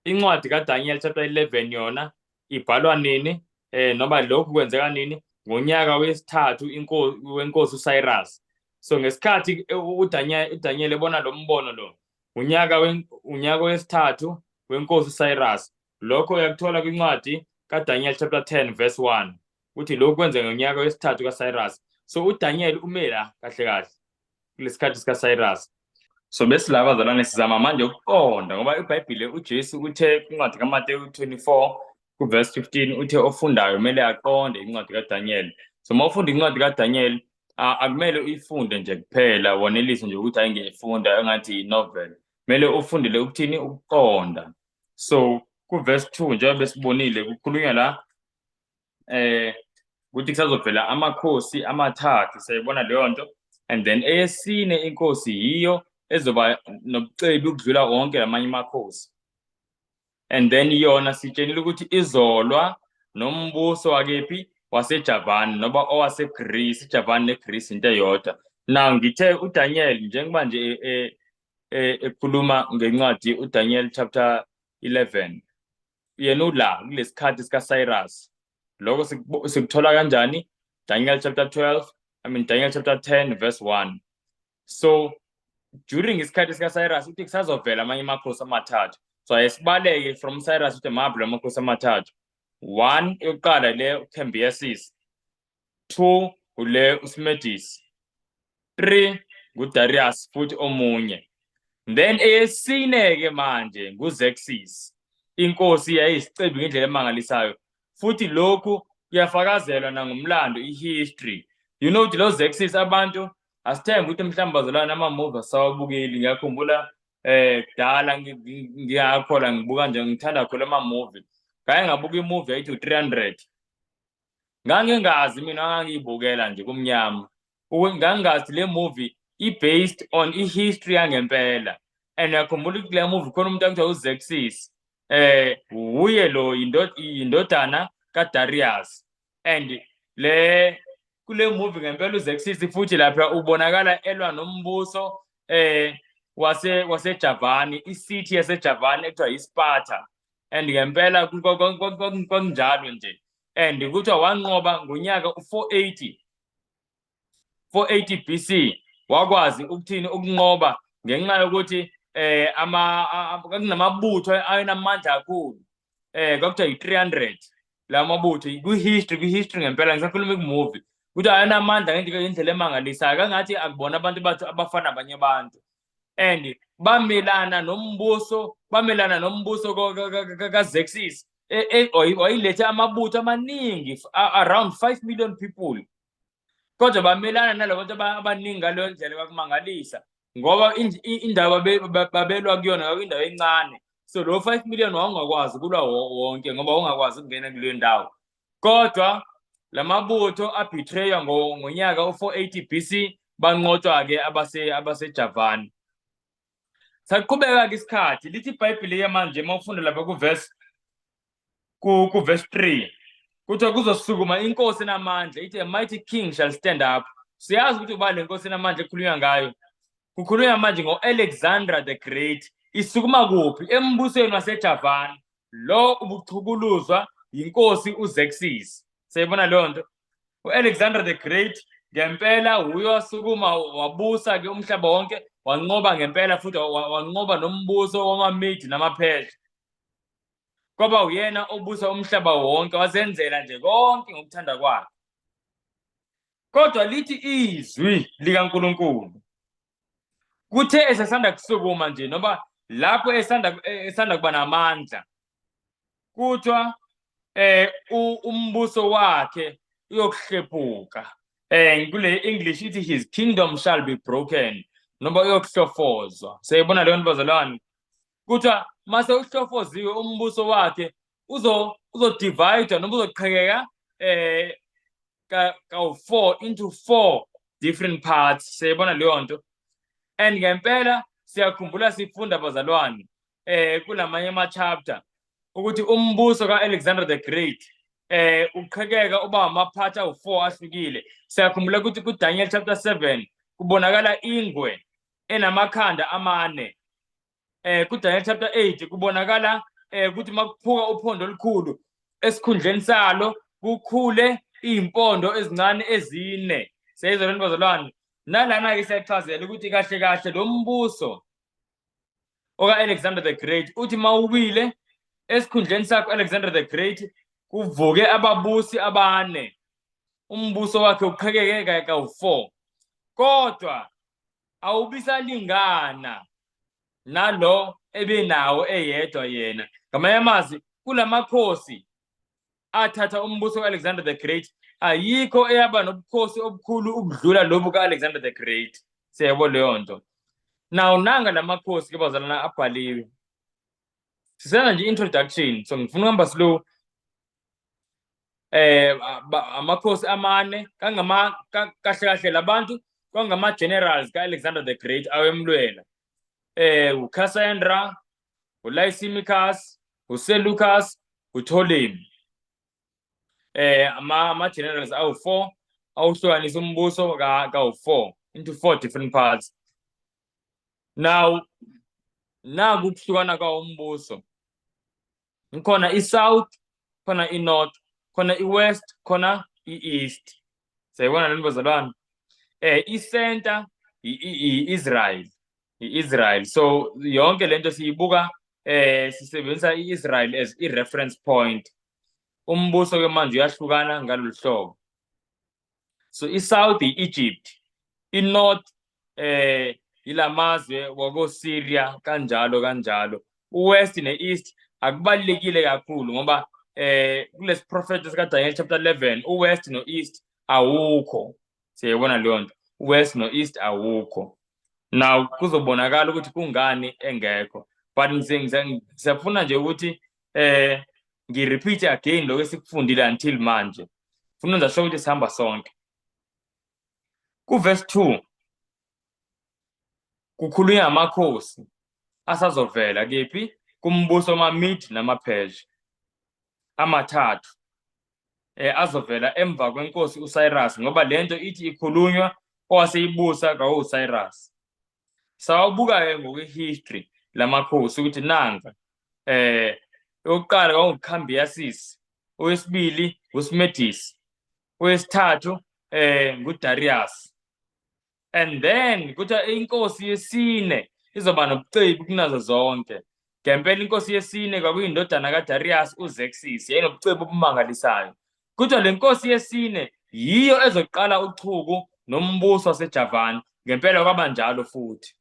Incwadi kaDaniel chapter 11 yona ibhalwa nini, noma lokhu kwenzeka nini? Ngonyaka wesithathu inkosi wenkosi uCyrus. So ngesikhathi uDaniel ebona lo mbono lo, unyaka wesithathu wenkosi uCyrus. Lokho uyakuthola kwincwadi kaDaniel chapter 10 verse 1, uthi lokhu kwenzeka ngonyaka wesithathu kaCyrus. So uDaniel ume la kahle kahle kulesikhathi sikaCyrus. So besilaba, bazalwane, sizama manje ukuqonda, ngoba iBhayibhile, uJesu uthe kwincwadi kaMateyu 24 kuverse 15, uthe ofundayo kumele aqonde incwadi kaDaniel. So uma ufunda incwadi kaDaniel, akumele uyifunde nje kuphela, wanelise nje ukuthi hayi, ngiyayifunda engathi i-novel. Kumele ufundele ukuthini? Ukuqonda. So kuverse 2, njengoba besibonile, kukhulunywa la ukuthi kusazovela amakhosi amathathu. Siyayibona leyo nto. And then eyesine inkosi yiyo ezoba nobucebi ukudlula wonke lamanye amakhosi, and then yona sitshenile ukuthi izolwa nombuso wakephi? WaseJavan noba owaseGreece. IJavan neGreece into eyodwa. Now ngithe uDaniel njengoba nje ekhuluma ngencwadi uDaniel chapter 11. Yena ula kulesikhathi sika Cyrus. Lokho sikuthola kanjani? Daniel chapter 12, I mean Daniel chapter 10 verse 1. So during isikhathi sika Cyrus uthi kusazovela amanye amakhosi amathathu. So ayesibaleke from Cyrus uthi mablo amakhosi amathathu. One, yokuqala le uCambyses. Two, ule uSmerdis. Three, nguDarius futhi omunye. Then eyesine ke manje nguXerxes. Inkosi yayisicebi ngendlela emangalisayo. Futhi lokhu kuyafakazelwa nangumlando, i-history. You know ukuthi lo Xerxes, abantu asithembe ukuthi mhlawumbe bazalwane ama-movie asawabukeli. Ngiyakhumbula kudala ngiyakhola ngibuka nje, ngithanda kakhulu ama-movie. Ngake ngabuka i-movie yayithi u-300. Ngangingazi mina, ngangiyibukela nje kumnyama. Ngangingazi le movie i-based on i-history yangempela. And ngiyakhumbula ukuthi kule movie khona umuntu akuthiwa uXerxes. Uye lo indodana kaDarius. And le kule movie ngempela uXerxes futhi lapha ubonakala elwa nombuso waseJavani, i-city yaseJavani ekuthiwa iSparta. And ngempela kwakunjalo nje. And kuthiwa wanqoba ngonyaka u-480 480 BC, wakwazi ukuthini? Ukunqoba ngenxa yokuthi ama kwakunamabutho ayenamandla kakhulu, kwakuthiwa yi-300 la mabutho kwi-history ngempela, ngisakhuluma ku-movie, ukuthi ayenamandla ngendlela emangalisayo, kangathi akubona abantu bathu abafana nabanye abantu, and bamelana nombuso kaXerxes. Wayilethe amabutho amaningi, around 5 million people, kodwa bamelana nalabantu abaningi ngaleyo ndlela. Kwakumangalisa ngoba indawo babelwa kuyona kwakuyindawo encane, so lo 5 million wawungakwazi ukulwa wonke ngoba wawungakwazi ukungena kuleyo ndawo. Kodwa lamabutho abetraywa ngonyaka u-480 BC, banqotshwa-ke abaseJavani. Saqhubeka-ke isikhathi. Lithi iBhayibheli-ke manje uma ufunda lapha ku-verse 3, kuthiwa kuzosukuma inkosi enamandla. Ithi, "A mighty king shall stand up." Siyazi ukuthi uba le nkosi enamandla ekhulunywa ngayo, kukhulunywa manje ngo-Alexander the Great. Isukuma kuphi? Embusweni waseJavani lo ubuchukuluzwa yinkosi uXerxes. Siyayibona leyo nto. U-Alexander the Great ngempela uye wasukuma, wabusa-ke umhlaba wonke, wanqoba ngempela futhi wanqoba nombuso wamaMedi namaPhesha. Kwaba uyena obusa umhlaba wonke, wazenzela nje konke ngokuthanda kwakhe. Kodwa lithi izwi likaNkulunkulu, kuthe esesanda kusukuma nje, noma lapho esanda kuba namandla, kuthiwa umbuso wakhe uyokuhlephuka. Kule English ithi, "His kingdom shall be broken," noma uyokuhlofozwa. Siyayibona leyo nto, bazalwane. Kuthiwa mase uhlofoziwe umbuso wakhe, uzo divide noma uzoqhekeka kawu-4 into four different parts. Siyayibona leyo nto. And ngempela siyakhumbula sifunda, bazalwane, kulamanye ama-chapter ukuthi umbuso ka-Alexander the Great uqhekeka uba ama-parts awu-4 ahlukile. Siyakhumbula ukuthi kuDaniel chapter 7 kubonakala ingwe enamakhanda amane. KuDaniel chapter 8 kubonakala ukuthi makuphuka uphondo olukhulu, esikhundleni salo kukhule iy'mpondo ezincane ezine. Siyayizwa lento, bazalwane? Nalana-ke siyachazela ukuthi kahle kahle lo mbuso oka-Alexander the Great uthi mawuwile, esikhundleni sakho Alexander the Great kuvuke ababusi abane, umbuso wakhe uqhekeke kawu-4, kodwa awubisalingana nalo ebenawo eyedwa yena. Ngamanye amazwi, kulamakhosi athatha umbuso ka-Alexander the Great, ayikho eyaba nobukhosi obukhulu ukudlula lobu ka-Alexander the Great. Siyayabo leyo nto. Now nanga lamakhosi ke, bazalwana, abhaliwe. Sisenza nje introduction, so ngifuna ukuhamba slow. Amakhosi amane kangama kahle kahle labantu kwangama generals ka-Alexander the Great awemlwela, uCassandra, uLysimachus, uSeleucus, uPtolemy. Ama generals awu4 awuhlukanisa umbuso kawu4 into four different parts. Now naku ukuhlukana kwawo umbuso. Khona i-south, khona i-north, khona i-west, khona i-east. Siyayibona lento, bazalwane? I-center i-Israel, i-Israel. So yonke lento siyibuka sisebenzisa i-Israel as i-reference point. Umbuso ke manje uyahlukana ngalolu hlobo. So i-south i-Egypt, i-north ilamazwe wako-Syria, kanjalo kanjalo. U-west ne-east akubalulekile kakhulu ngoba kulesi prophet sika Daniel chapter 11 u-west no-east awukho. Siyayibona leyo nto, u-west no-east awukho. Now kuzobonakala ukuthi kungani engekho, but ngisafuna nje ukuthi ngi-repeat again lokho esikufundile until manje. Funa nje sho ukuthi sihamba sonke. Ku-verse 2 kukhulunywa amakhosi asazovela kephi kumbuso wama-Mede nama-Persia amathathu azovela emva kwenkosi uCyrus, ngoba lento ithi ikhulunywa owaseyibusa kwawu-Cyrus. Sawubuka-ke ngokwe-history lamakhosi ukuthi nanka owokuqala kwakunguCambyses, owesibili uSmerdis, owesithathu nguDarius, and then kuthiwa inkosi yesine izoba nobucebi kunazo zonke. Ngempela inkosi yesine kwakuyindodana kaDarius, uXerxes, yayinobucebi obumangalisayo. Kuthiwa le nkosi yesine yiyo ezoqala uchuku nombuso waseJavani. Ngempela kwaba njalo futhi.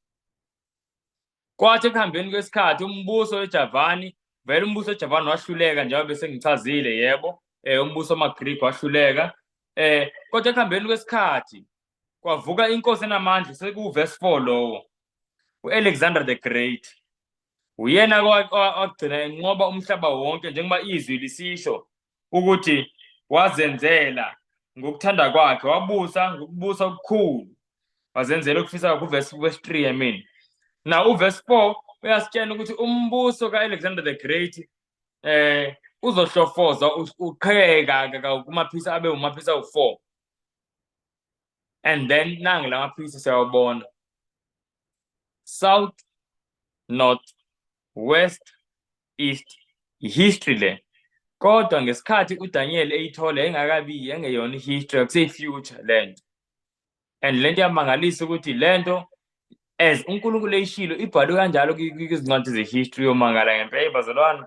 Kwathi ekuhambeni kwesikhathi umbuso weJavani, vele umbuso weJavani wahluleka njengoba bese ngichazile, yebo, umbuso wamaGreek wahluleka. Kodwa ekuhambeni kwesikhathi kwavuka inkosi enamandla, sekuverse 4 lowo, uAlexander the Great. Uyena wagcina enqoba umhlaba wonke, njengoba izwi lisisho ukuthi wazenzela ngokuthanda kwakhe, wabusa ngokubusa okukhulu, wazenzela ukufisa kuverse 3, I mean. Now uverse 4 uyasitshela ukuthi umbuso kaAlexander the Great uzohlofoza, uqhekeka kumaphisa abe umaphisa u4, and then nangi lamaphisa siyawabona: south, north, west, east. History le, kodwa ngesikhathi uDaniel eyithola engakabi engeyona history, akuseyi-future lento. And lento iyamangalisa ukuthi lento as uNkulunkulu eyishilo ibhalwe kanjalo kwizincwadi ze-history. Yomangala ngempela, bazalwane,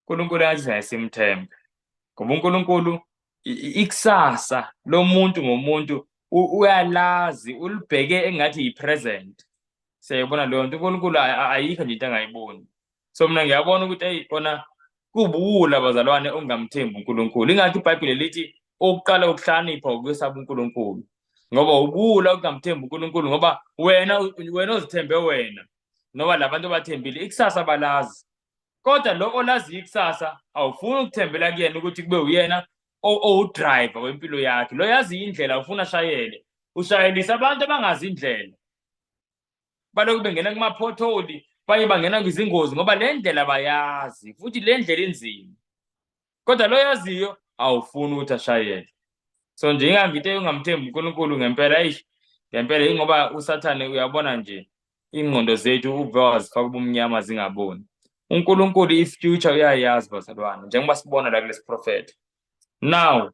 uNkulunkulu yathi singasimthembe, ngoba uNkulunkulu ikusasa lomuntu ngomuntu uyalazi, ulibheke engathi yi-present. Siyayibona leyo nto, uNkulunkulu ayikho nje into angayiboni. So mina ngiyabona ukuthi eyi kona kubuwula, bazalwane, ongamthembi uNkulunkulu. Ingakho iBhayibheli lithi okuqala ukuhlakanipha ukwesaba uNkulunkulu, ngoba ubuwula ukungamthembi uNkulunkulu, ngoba wena ozithembe wena noma labantu abathembile ikusasa balazi, kodwa lo olaziyo ikusasa awufuni ukuthembela kuyena ukuthi kube uyena owudriver wempilo yakhe. Lo yazi indlela ufuna ashayele, ushayelisa abantu abangazi indlela, balokhu bengena kuma-pothole, baye bangena kwizingozi ngoba le ndlela bayazi futhi le ndlela inzima, kodwa lo yaziyo awufuni ukuthi ashayele. So nje ingangite ungamthembi uNkulunkulu ngempela, eish, ngempela, ingoba uSathane uyabona nje ingqondo zethu uve wazifaka ubumnyama zingaboni. uNkulunkulu i-future uyayazi, bazalwane, njengoba sibona la kulesi prophet. Now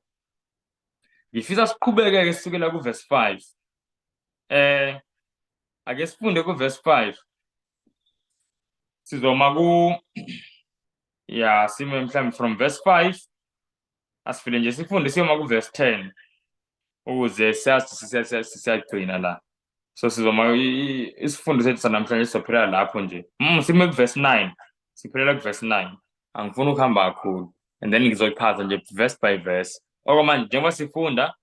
ngifisa siqhubeke-ke sisukela ku-verse 5. Ake sifunde ku-verse 5, sizoma ku ya sime mhlawumbe from verse 5, asifile nje sifunde siyoma ku-verse 10 ukuze siyazi siyagcina la. So sizoma isifundo sethu sanamhlanje sizophelela lapho nje. Sime ku-verse 9, siphelela ku-verse 9. Angifuni ukuhamba kakhulu and then ngizochaza nje verse by verse. Okwamanje njengoba sifunda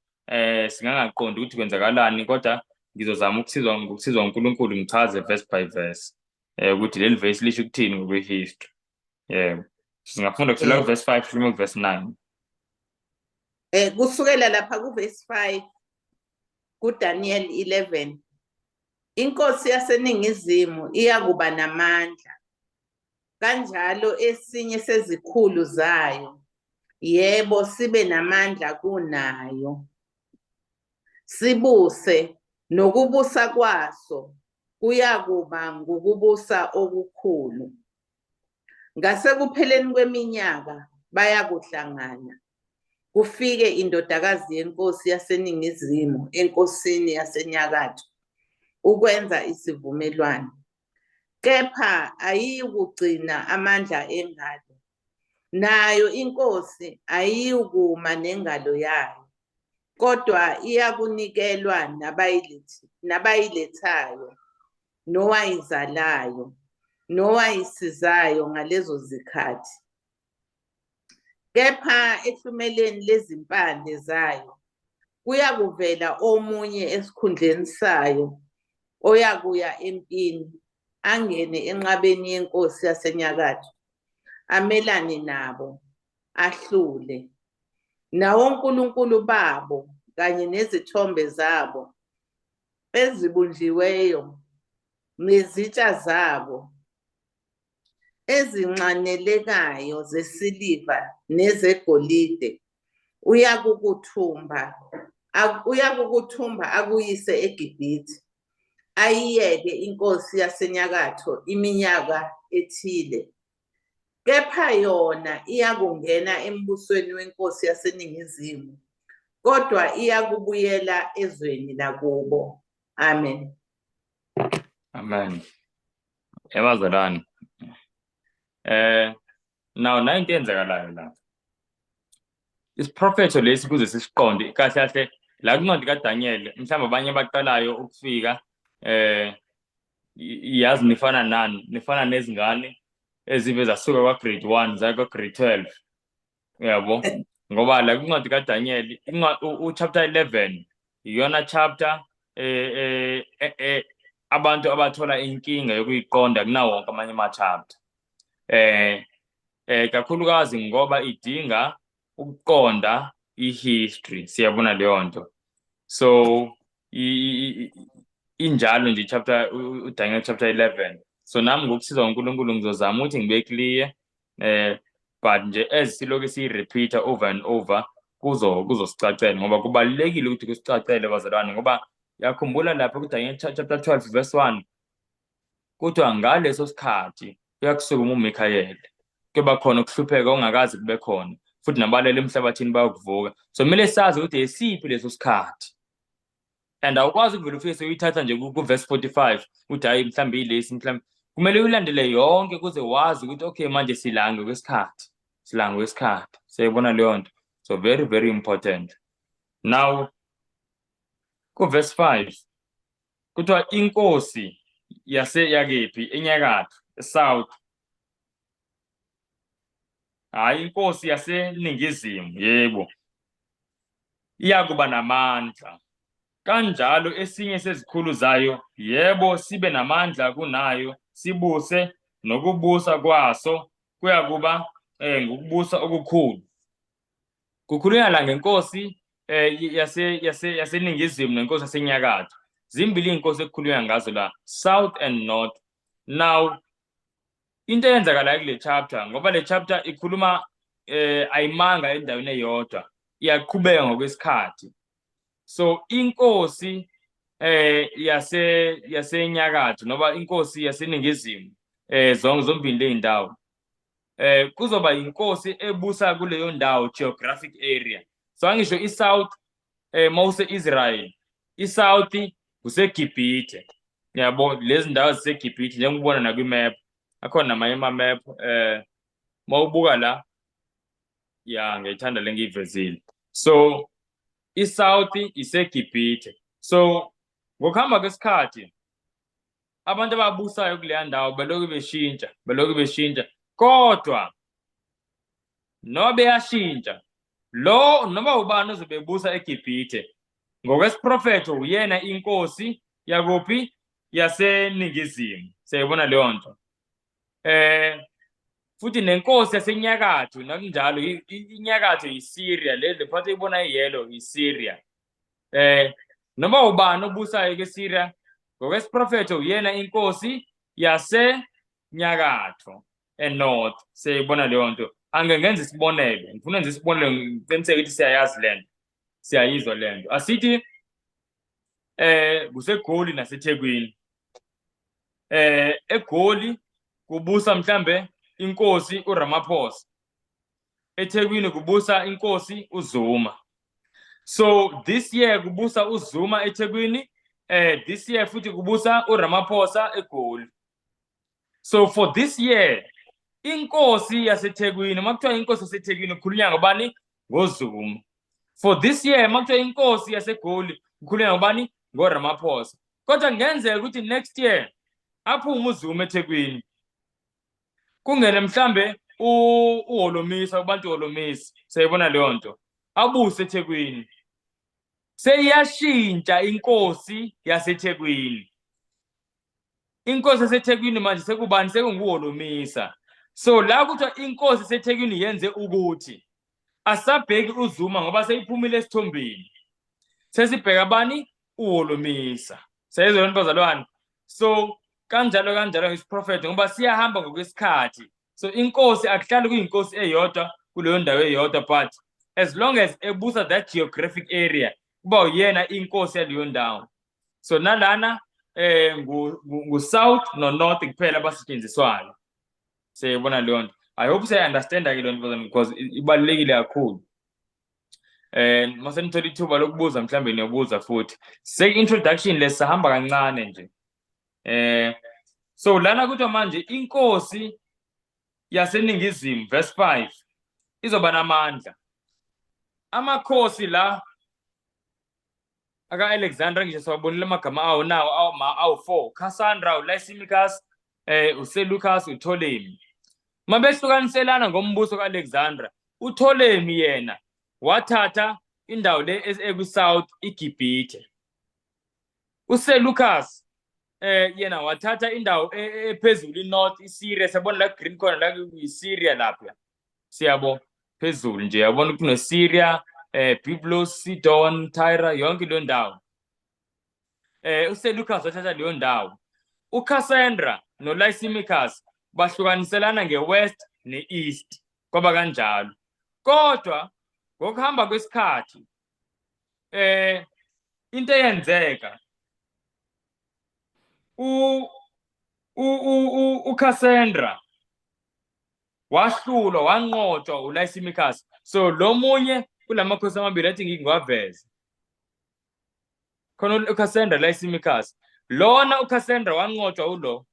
singangaqondi ukuthi kwenzakalani, kodwa ngizozama ukusizwa ngokusizwa uNkulunkulu ngichaze verse by verse ukuthi leli verse lisho ukuthini ngokwe-history. Yebo, singafunda kusukela ku-verse 5 sime ku-verse 9. Kusukela lapha kuverse 5 kuDaniel 11. Inkosi yaseningizimu iyakuba namandla, kanjalo esinye sezikhulu zayo, yebo, sibe namandla kunayo, sibuse, nokubusa kwaso. Kuyakuba ngukubusa okukhulu. Ngasekupheleni kweminyaka bayakuhlangana, kufike indodakazi yenkosi yaseningizimu enkosini yasenyakatho ukwenza isivumelwano. Kepha ayiyukugcina amandla engalo, nayo inkosi ayiyukuma nengalo yayo, kodwa iyakunikelwa nabayilethayo, nowayizalayo, nowayisizayo ngalezo zikhathi. Kepha ehlumeleni lezimpande zayo kuyakuvela omunye esikhundleni sayo oyakuya empini, angene enqabeni yenkosi yasenyakatho, amelane nabo, ahlule. Nawonkulunkulu babo kanye nezithombe zabo ezibunjiweyo nezitsha zabo ezinxanelekayo zesiliva nezegolide uyakukuthumba uyakukuthumba akuyise eGibhithe, ayiyeke inkosi yasenyakatho iminyaka ethile. Kepha yona iyakungena embusweni wenkosi yaseningizimu, kodwa iyakubuyela ezweni lakubo. Amen. Amen. Ebazalwane. Now nayo into eyenzakalayo lapha. Isiprofetho lesi kuze sisiqonde kahle kahle la kwincwadi kaDaniel, mhlawumbe abanye abaqalayo ukufika yazi nifana nani, nifana nezingane ezive zasuka kwa-grade 1 zaya kwa-grade 12, uyabo, ngoba la kwincwadi kaDaniel u-chapter 11 iyona chapter abantu abathola inkinga yokuyiqonda kunawo wonke amanye ama-chapter, kakhulukazi ngoba idinga ukuqonda i-history. Siyabona leyo nto. So injalo nje chapter uDaniel chapter 11. So nami ngokusizwa uNkulunkulu ngizozama ukuthi ngibe clear, but nje as silokhu siyi-repeat over and over kuzosicacela, ngoba kubalulekile ukuthi kusicacele, bazalwane, ngoba yakhumbula lapha kuDaniel chapter 12 verse 1 kuthiwa ngaleso sikhathi kuyakusukuma uMikhayeli, kuyoba khona ukuhlupheka ongakazi kube khona, futhi nabalele emhlabathini bayokuvuka. So kumele sazi ukuthi esiphi leso sikhathi, and awukwazi ukuvela ufike sewuyithatha nje ku-verse 45 uthi hayi, mhlawumbe yilesi, mhlawumbe kumele uyilandele yonke kuze wazi ukuthi okay, manje sila ngokwesikhathi, sila ngokwesikhathi. Siyayibona leyo nto. So very, very important. Now ku-verse 5 kuthiwa inkosi yase yakephi? Enyakatho, south, hayi, inkosi yaseningizimu, yebo, iyakuba namandla, kanjalo esinye sezikhulu zayo, yebo, sibe namandla kunayo, sibuse, nokubusa kwaso kuyakuba ngokubusa okukhulu. Kukhulunywa la ngenkosi yase yase yaseningizimu nenkosi yasenyakatho. Zimbili iy'nkosi ekukhulunywa ngazo la, south and north. Now into eyenzakalayo kule chapter, ngoba le chapter ikhuluma ayimanga endaweni eyodwa, iyaqhubeka ngokwesikhathi. So inkosi yase yasenyakatho noma inkosi yaseningizimu, zonke zombili ley'ndawo, kuzoba inkosi ebusa kuleyo ndawo, geographic area. So angisho i-south, mawuse Israel, i-south kuseGibhithe, yabo, lezi ndawo ziseGibhithe njengokubona nakwi-map, akhona namanye ama-map mawubuka la. Ya, ngiyayithanda le ngiyivezile. So i-south iseGibhithe. So ngokuhamba kwesikhathi abantu ababusayo kuleya ndawo belokhu beshintsha, belokhu beshintsha, kodwa noma beyashintsha, lo noma ubani ozobe ebusa eGibhithe ngokwesiprofetho uyena inkosi yakuphi? Yaseningizimu. Siyayibona leyo nto. Futhi nenkosi yasenyakatho nakunjalo, inyakatho yiSyria, le part oyibona iyellow yiSyria. Noma ubani obusayo keSyria ngokwesiprofetho uyena inkosi yasenyakatho, enorth. Siyayibona leyo nto. Ange ngenze isibonelo, ngifuna nje isibonelo ngiqiniseke ukuthi siyayazi lento, siyayizwa lento. Asithi kuseGoli naseThekwini. eGoli kubusa mhlambe inkosi uRamaphosa, eThekwini kubusa inkosi uZuma. So this year kubusa uZuma eThekwini, this year futhi kubusa uRamaphosa eGoli. So for this year inkosi yaseThekwini, makuthiwa inkosi yaseThekwini kukhulunywa ngobani? NgoZuma. For this year makuthiwa inkosi yaseGoli kukhulunywa ngobani? NgoRamaphosa. Kodwa kungenzeka ukuthi next year aphume uZuma eThekwini, kungene mhlambe uHolomisa, uBantu Holomisa, siyayibona leyo nto, abuse eThekwini. Seyiyashintsha inkosi yaseThekwini. Inkosi yaseThekwini manje sekubani? SekunguHolomisa. So la kuthiwa inkosi yaseThekwini yenze ukuthi asabheki uZuma ngoba seyiphumile esithombeni, sesibheka bani? UHolomisa. Siyayizwa yona bazalwane? So kanjalo kanjalo isiprofetho, ngoba siyahamba ngokwesikhathi. So inkosi akuhlali kuyinkosi eyodwa kuleyo ndawo eyodwa, but as long as ebusa that geographic area kuba uyena inkosi yaleyo ndawo. So nalana ngu south no north kuphela abasetshenziswayo. Siyayibona leyo nto. I hope siya-understanda ke leyo nto because ibalulekile kakhulu. Mase nithola ithuba lokubuza mhlambe niyobuza futhi. Sek-introduction lesahamba kancane nje. So lana kuthiwa manje inkosi yaseningizimu, verse 5, izoba namandla. Amakhosi la aka-Alexander ngisho siwabonile amagama awo nawo awu-4, Cassandra, uLysimachus, uSeleucus, uPtolemy. Mabehlukaniselana ngombuso ka-Alexandra, uPtolemy yena wathatha indawo le ekwi-south, iGibhithe. uSeleucus yena wathatha indawo ephezulu, i-north, iSyria. Siyabona la green khona la kuyi-Syria lapha, siyabo phezulu nje, yabona kuneSyria, Byblos, Sidon, Tyre, yonke leyo ndawo. USeleucus wathatha leyo ndawo. UCassandra noLysimachus bahlukaniselana nge-west ne-east, kwaba kanjalo. Kodwa ngokuhamba kwesikhathi into eyenzeka, u u uCassandra wahlulwa, wanqotshwa uLysimachus. So lo munye kulamakhosi amabili athi ngingiwaveze khona, uCassandra, Lysimachus, lona uCassandra wanqotshwa ulo,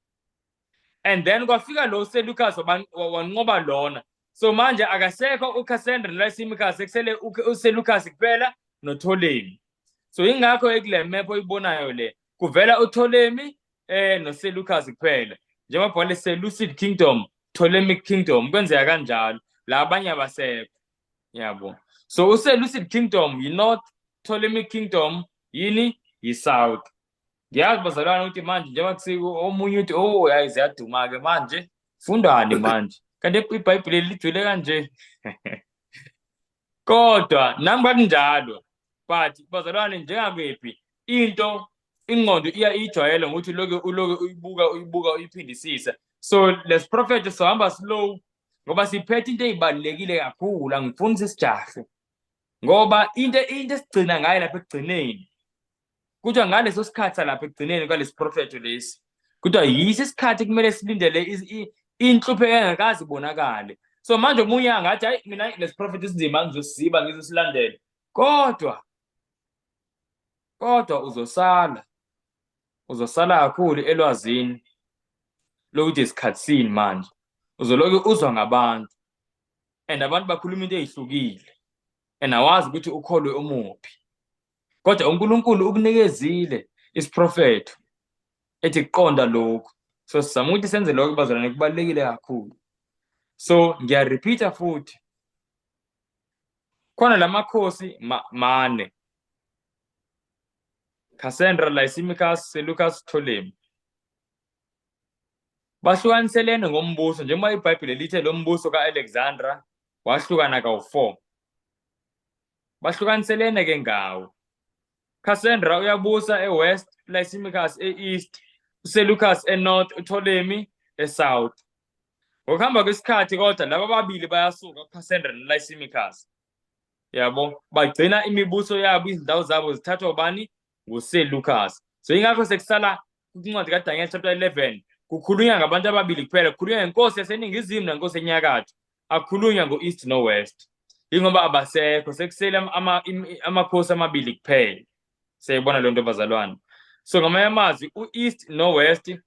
and then kwafika lo Seleucus wanqoba lona. So manje akasekho uCassandra noLysimachus, sekusele uSeleucus kuphela noPtolemy. So ingakho ekule map oyibonayo le kuvela uPtolemy noSeleucus kuphela, njengoba bhale Seleucid Kingdom, Ptolemaic Kingdom, kwenzeka kanjalo, la abanye abasekho, yabo. So uSeleucid Kingdom yi-north, Ptolemaic Kingdom yini? Yi-south. Ngiyazi bazalwane ukuthi manje njengoba kusiko omunye uthi, "Oh, hayi, ziyaduma-ke manje, fundani manje, kanti iBhayibheli lijule kanje." Kodwa nami kwakunjalo, but bazalwane, njengakwephi into, ingqondo iya ijwayele ngokuthi uloke uloke uyibuka uyibuka uyiphindisisa. So lesiprofetho sohamba slow ngoba siphethe into eyibalulekile kakhulu. Angifuni sisijahe ngoba into esigcina ngayo lapha ekugcineni, kuthiwa ngaleso sikhathi lapha ekugcineni kwalesi profetho lesi, kuthiwa yiso isikhathi kumele silindele inhlupheko engakaze ibonakale. So manje omunye angathi, "Hayi, mina lesi profetho esinzima ngizosiziba, ngizosilandela," kodwa uzosala kakhulu elwazini lokuthi isikhathi sini manje. Uzoloku uzwa ngabantu and abantu bakhuluma into eyihlukile and awazi ukuthi ukholwe umuphi, kodwa uNkulunkulu ukunikezile isiprofetho ethi kuqonda lokhu. So sizama ukuthi senze lokho bazalwane, kubalulekile kakhulu. So ngiya-repeat futhi, khona lamakhosi mane, Cassandra, Lysimachus, Seleucus, Ptolemy, bahlukaniselene ngombuso njengoba iBhayibheli lithe lo mbuso ka-Alexandra wahlukana kawu-4. Bahlukaniselene ke ngawo. Cassandra uyabusa e-west, Lysimachus e-east, uSeleucus e-north, uPtolemy e-south. Ngokuhamba kwesikhathi kodwa laba ababili bayasuka, uCassandra noLysimachus, yabo, bagcina imibuso yabo, izindawo zabo zithathwa ubani? NguSeleucus. So ingakho sekusala kwincwadi kaDaniel chapter 11 kukhulunywa ngabantu ababili kuphela, kukhulunywa ngenkosi yaseningizimu nenkosi enyakatho, akukhulunywa ngo-east no-west. Ingoba abasekho, sekusele amakhosi amabili kuphela. Siyayibona leyo nto bazalwane. So ngamanye amazwi u-east no-west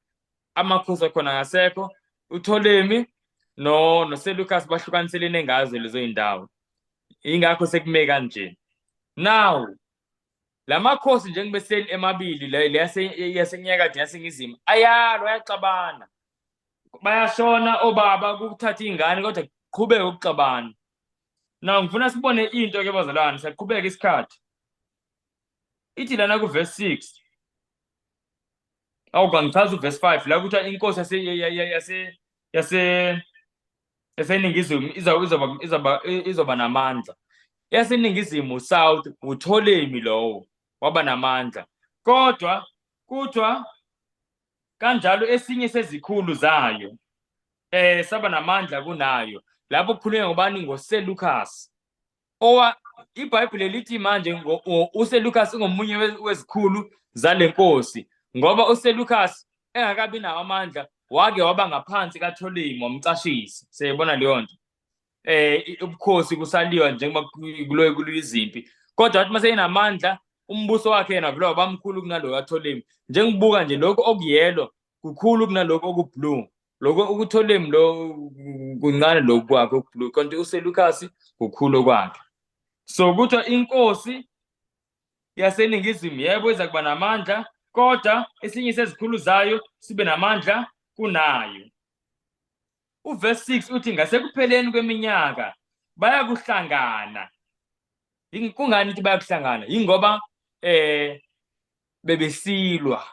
amakhosi akhona angasekho, uPtolemy no noSeleucus bahlukaniselene ngazo lezo zindawo. Ingakho sekume kanje. Now lamakhosi njengoba eseli emabili le yasenyakatho yaseningizimu ayalwa, ayaxabana, bayashona obaba kuthatha iy'ngane kodwa kuqhubeke ukuxabana. Now ngifuna sibone into ke bazalwane, siyaqhubeka isikhathi. Ithi lana ku-verse 6, awu kangichaza u-verse 5 la kuthiwa inkosi yase yase yaseningizimu izoba namandla. Yaseningizimu south uPtolemy lowo waba namandla, kodwa kuthiwa kanjalo esinye sezikhulu zayo saba namandla kunayo. Lapho kukhulunywa ngobani? NgoSeleucus. Owa iBhayibheli lithi manje uSeleucus ungomunye wezikhulu zalenkosi, ngoba uSeleucus engakabi nawo amandla wake waba ngaphansi kaPtolemy wamcashisa. Siyayibona leyo nto. Ubukhosi kusaliwa njengoba kuloyo kuliwa izimpi, kodwa wathi mase enamandla umbuso wakhe yena vele wabamkhulu kunalo kaPtolemy. Njengibuka nje lokho okuyelo kukhulu kunalokho okublue, lokho ukuPtolemy lo kuncane lokhu kwakhe okublue, kanti uSeleucus kukhulu kwakhe. So kuthiwa inkosi yaseningizimu yebo iza kuba namandla, kodwa esinye sezikhulu zayo sibe namandla kunayo. Uverse 6 uthi ngasekupheleni kweminyaka bayakuhlangana. Kungani ithi bayakuhlangana? Yingoba bebesilwa,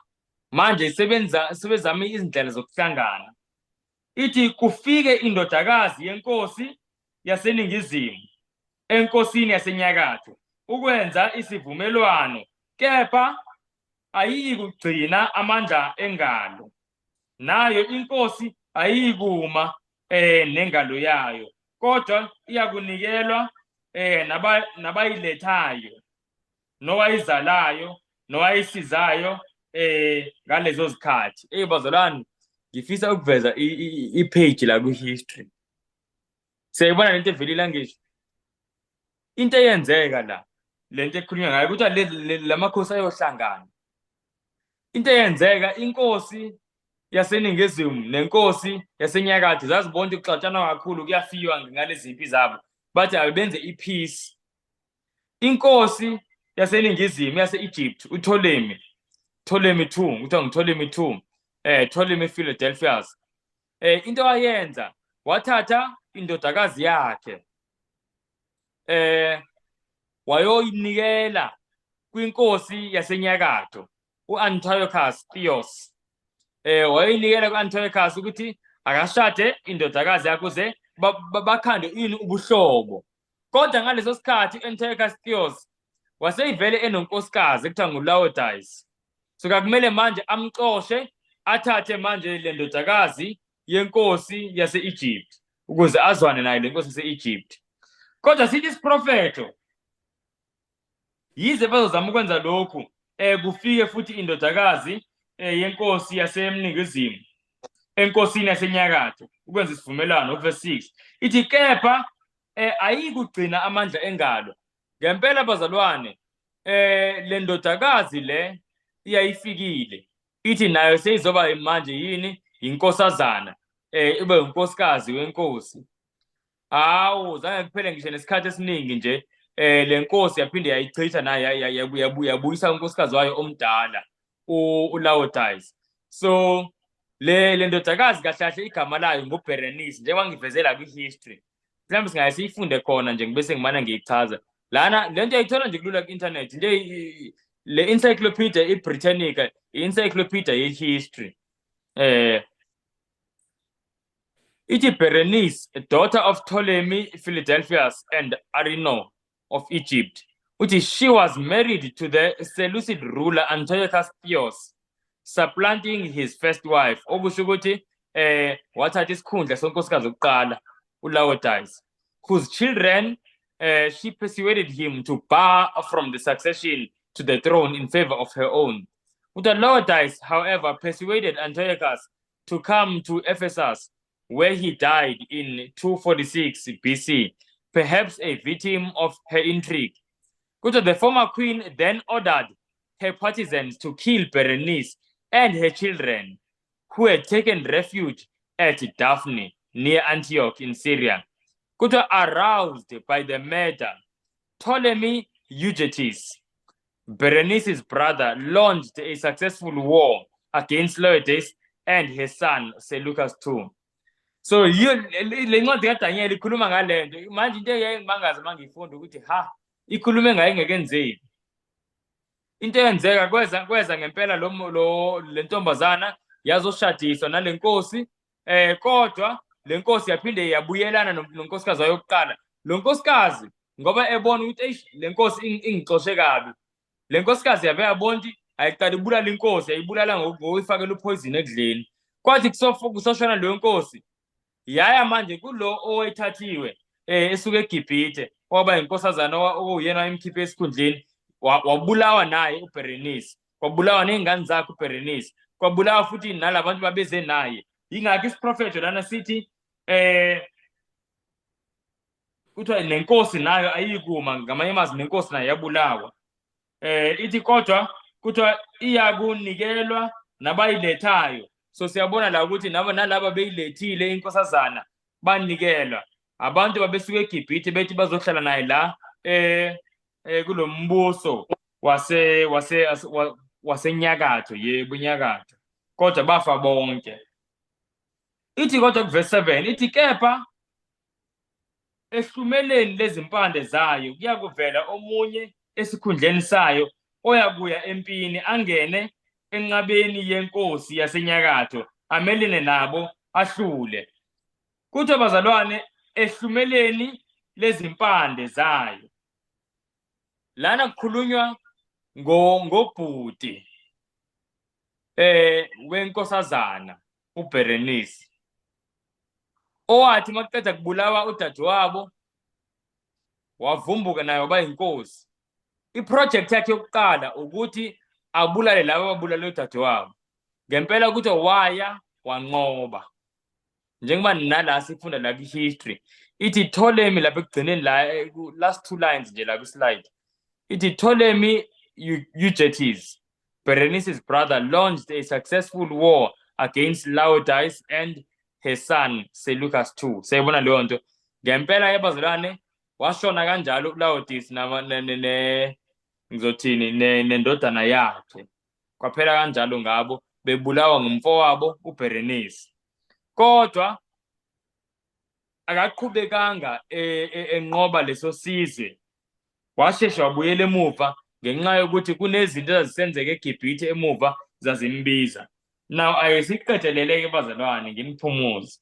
manje sebenza sebezama izindlela zokuhlangana. Ithi kufike indodakazi yenkosi yaseningizimu enkosini yasenyakatho ukwenza isivumelwano, kepha ayiyikugcina amandla engalo, nayo inkosi ayiyikuma nengalo yayo, kodwa iyakunikelwa nabayilethayo nowayizalayo nowayisizayo ngalezo zikhathi. Bazalwane, ngifisa ukuveza i-page la ku-history. Siyayibona lento evelile ngisho into eyenzeka la, lento ekhulunywa ngayo kuthiwa lamakhosi ayohlangana. Into eyenzeka, inkosi yaseningizimu nenkosi yasenyakatho zazibona ukuthi kuxatshanwa kakhulu, kuyafiwa ngalezi zimpi zabo, bathi abenze i-peace. Inkosi yaseningizimu yase-Egypt uPtolemy, Ptolemy 2, kuthiwa nguPtolemy 2, Ptolemy Philadelphus, into ayenza wathatha indodakazi yakhe wayoyinikela kwinkosi yasenyakatho uAntiochus Theos. Wayoyinikela kuAntiochus ukuthi akashade indodakazi yakhe ukuze bakhande ini ubuhlobo. Kodwa ngaleso sikhathi uAntiochus Theos waseyivele enonkosikazi ekuthiwa nguLaodice. So kakumele manje amxoshe, athathe manje le ndodakazi yenkosi yase-Egypt ukuze azwane nayo le nkosi yase-Egypt. Kodwa sithi isiprofetho, yize bazozama ukwenza lokhu, kufike futhi indodakazi yenkosi yasemningizimu enkosini yasenyakatho ukwenza isivumelwano. Verse 6 ithi kepha ayikugcina amandla engalo. Ngempela bazalwane, le ndodakazi le iyayifikile, ithi nayo seyizoba manje yini, inkosazana, ibe unkosikazi wenkosi. Hawu, zange kuphele ngisho nesikhathi esiningi nje, le nkosi yaphinde yayichitha nayo, yabuyisa unkosikazi wayo omdala uLaodice. So le ndodakazi kahle kahle igama layo nguBerenice, njengoba ngivezela kwi-history. Mhlawumbe singaye siyifunde khona nje, ngibese ngimane ngiyichaza lana. Le nto uyayithola nje kulula ku-internet nje, le encyclopedia i-Britannica, i-encyclopedia ye-history. Ithi Berenice, daughter of Ptolemy Philadelphus and Arino of Egypt, uthi she was married to the Seleucid ruler Antiochus Theos, supplanting his first wife. Okusho ukuthi wathatha isikhundla sonkosikazi wokuqala uLaodice, whose children she persuaded him to bar from the succession to the throne in favor of her own. Kuthiwa Laodice, however, persuaded Antiochus to come to Ephesus, where he died in 246 BC, perhaps a victim of her intrigue. Kuthiwa the former queen then ordered her partisans to kill Berenice and her children, who had taken refuge at Daphne near Antioch in Syria. Kuthiwa aroused by the murder, Ptolemy Euergetes, Berenice's brother, launched a successful war against Laodice and his son Seleucus II. So yiyo le ncwadi kaDaniel ikhuluma ngale nto. Manje into eyayengimangaza uma ngiyifunda ukuthi ha ikhulume ngayo ingekenzeki. Into eyenzeka kweza ngempela lo le ntombazana yazoshadiswa nale nkosi, kodwa le nkosi yaphinde yabuyelana nonkosikazi wayo yokuqala. Lo nkosikazi ngoba ebona ukuthi eish, le nkosi ingixoshe kabi, le nkosikazi yabe yabona ukuthi ayiqala ibulala inkosi, yayibulala ngokuyifakela upoison ekudleni. Kwathi kusoshona leyo nkosi, yaya manje kulo owayithathiwe esuka eGibhithe, owaba inkosazana, okuyena wayemkhiphe esikhundleni, wabulawa naye uBerenice, kwabulawa ney'ngane zakhe uBerenice, kwabulawa futhi nalabantu babeze naye. Yingakho isiprofetho lana sithi kuthiwa nenkosi nayo ayikuma, ngamanye amazwi nenkosi nayo yabulawa. Ithi kodwa kuthiwa iyakunikelwa nabayilethayo. So siyabona la ukuthi nabo nalaba beyilethile inkosazana banikelwa abantu babesuka eGibhithe bethi bazohlala naye la kulombuso wasenyakatho, yebo, inyakatho, kodwa bafa bonke. Ithi kodwa kuverse 7 ithi kepha ehlumeleni lezimpande zayo kuyakuvela omunye esikhundleni sayo oyakuya empini, angene enqabeni yenkosi yasenyakatho, amelene nabo, ahlule. Kuthiwa bazalwane, ehlumeleni lezimpande zayo lana kukhulunywa ngobhuti wenkosazana uBerenice, owathi makuqeda kubulawa udadewabo wavumbuka naye waba yinkosi. Iproject yakhe yokuqala ukuthi abulale laba ababulale udadewabo. Ngempela ukuthi waya wanqoba, njengoba nala sifunda la kwi-history ithi Ptolemy lapha ekugcineni la, last two lines nje la kwi-slide, ithi Ptolemy Euergetes, Berenice's brother, launched a successful war against Laodice and her son Seleucus II. Siyayibona leyo nto ngempela yabazalwane, washona kanjalo uLaodice ne ngizothini nendodana yakhe, kwaphela kanjalo ngabo bebulawa ngumfowabo uBerenice. Kodwa akaqhubekanga enqoba leso sizwe, washeshe wabuyela emuva ngenxa yokuthi kunezinto ezazisenzeka eGibhithe emuva zazimbiza. Now ake siqedelele-ke bazalwane, nginiphumuze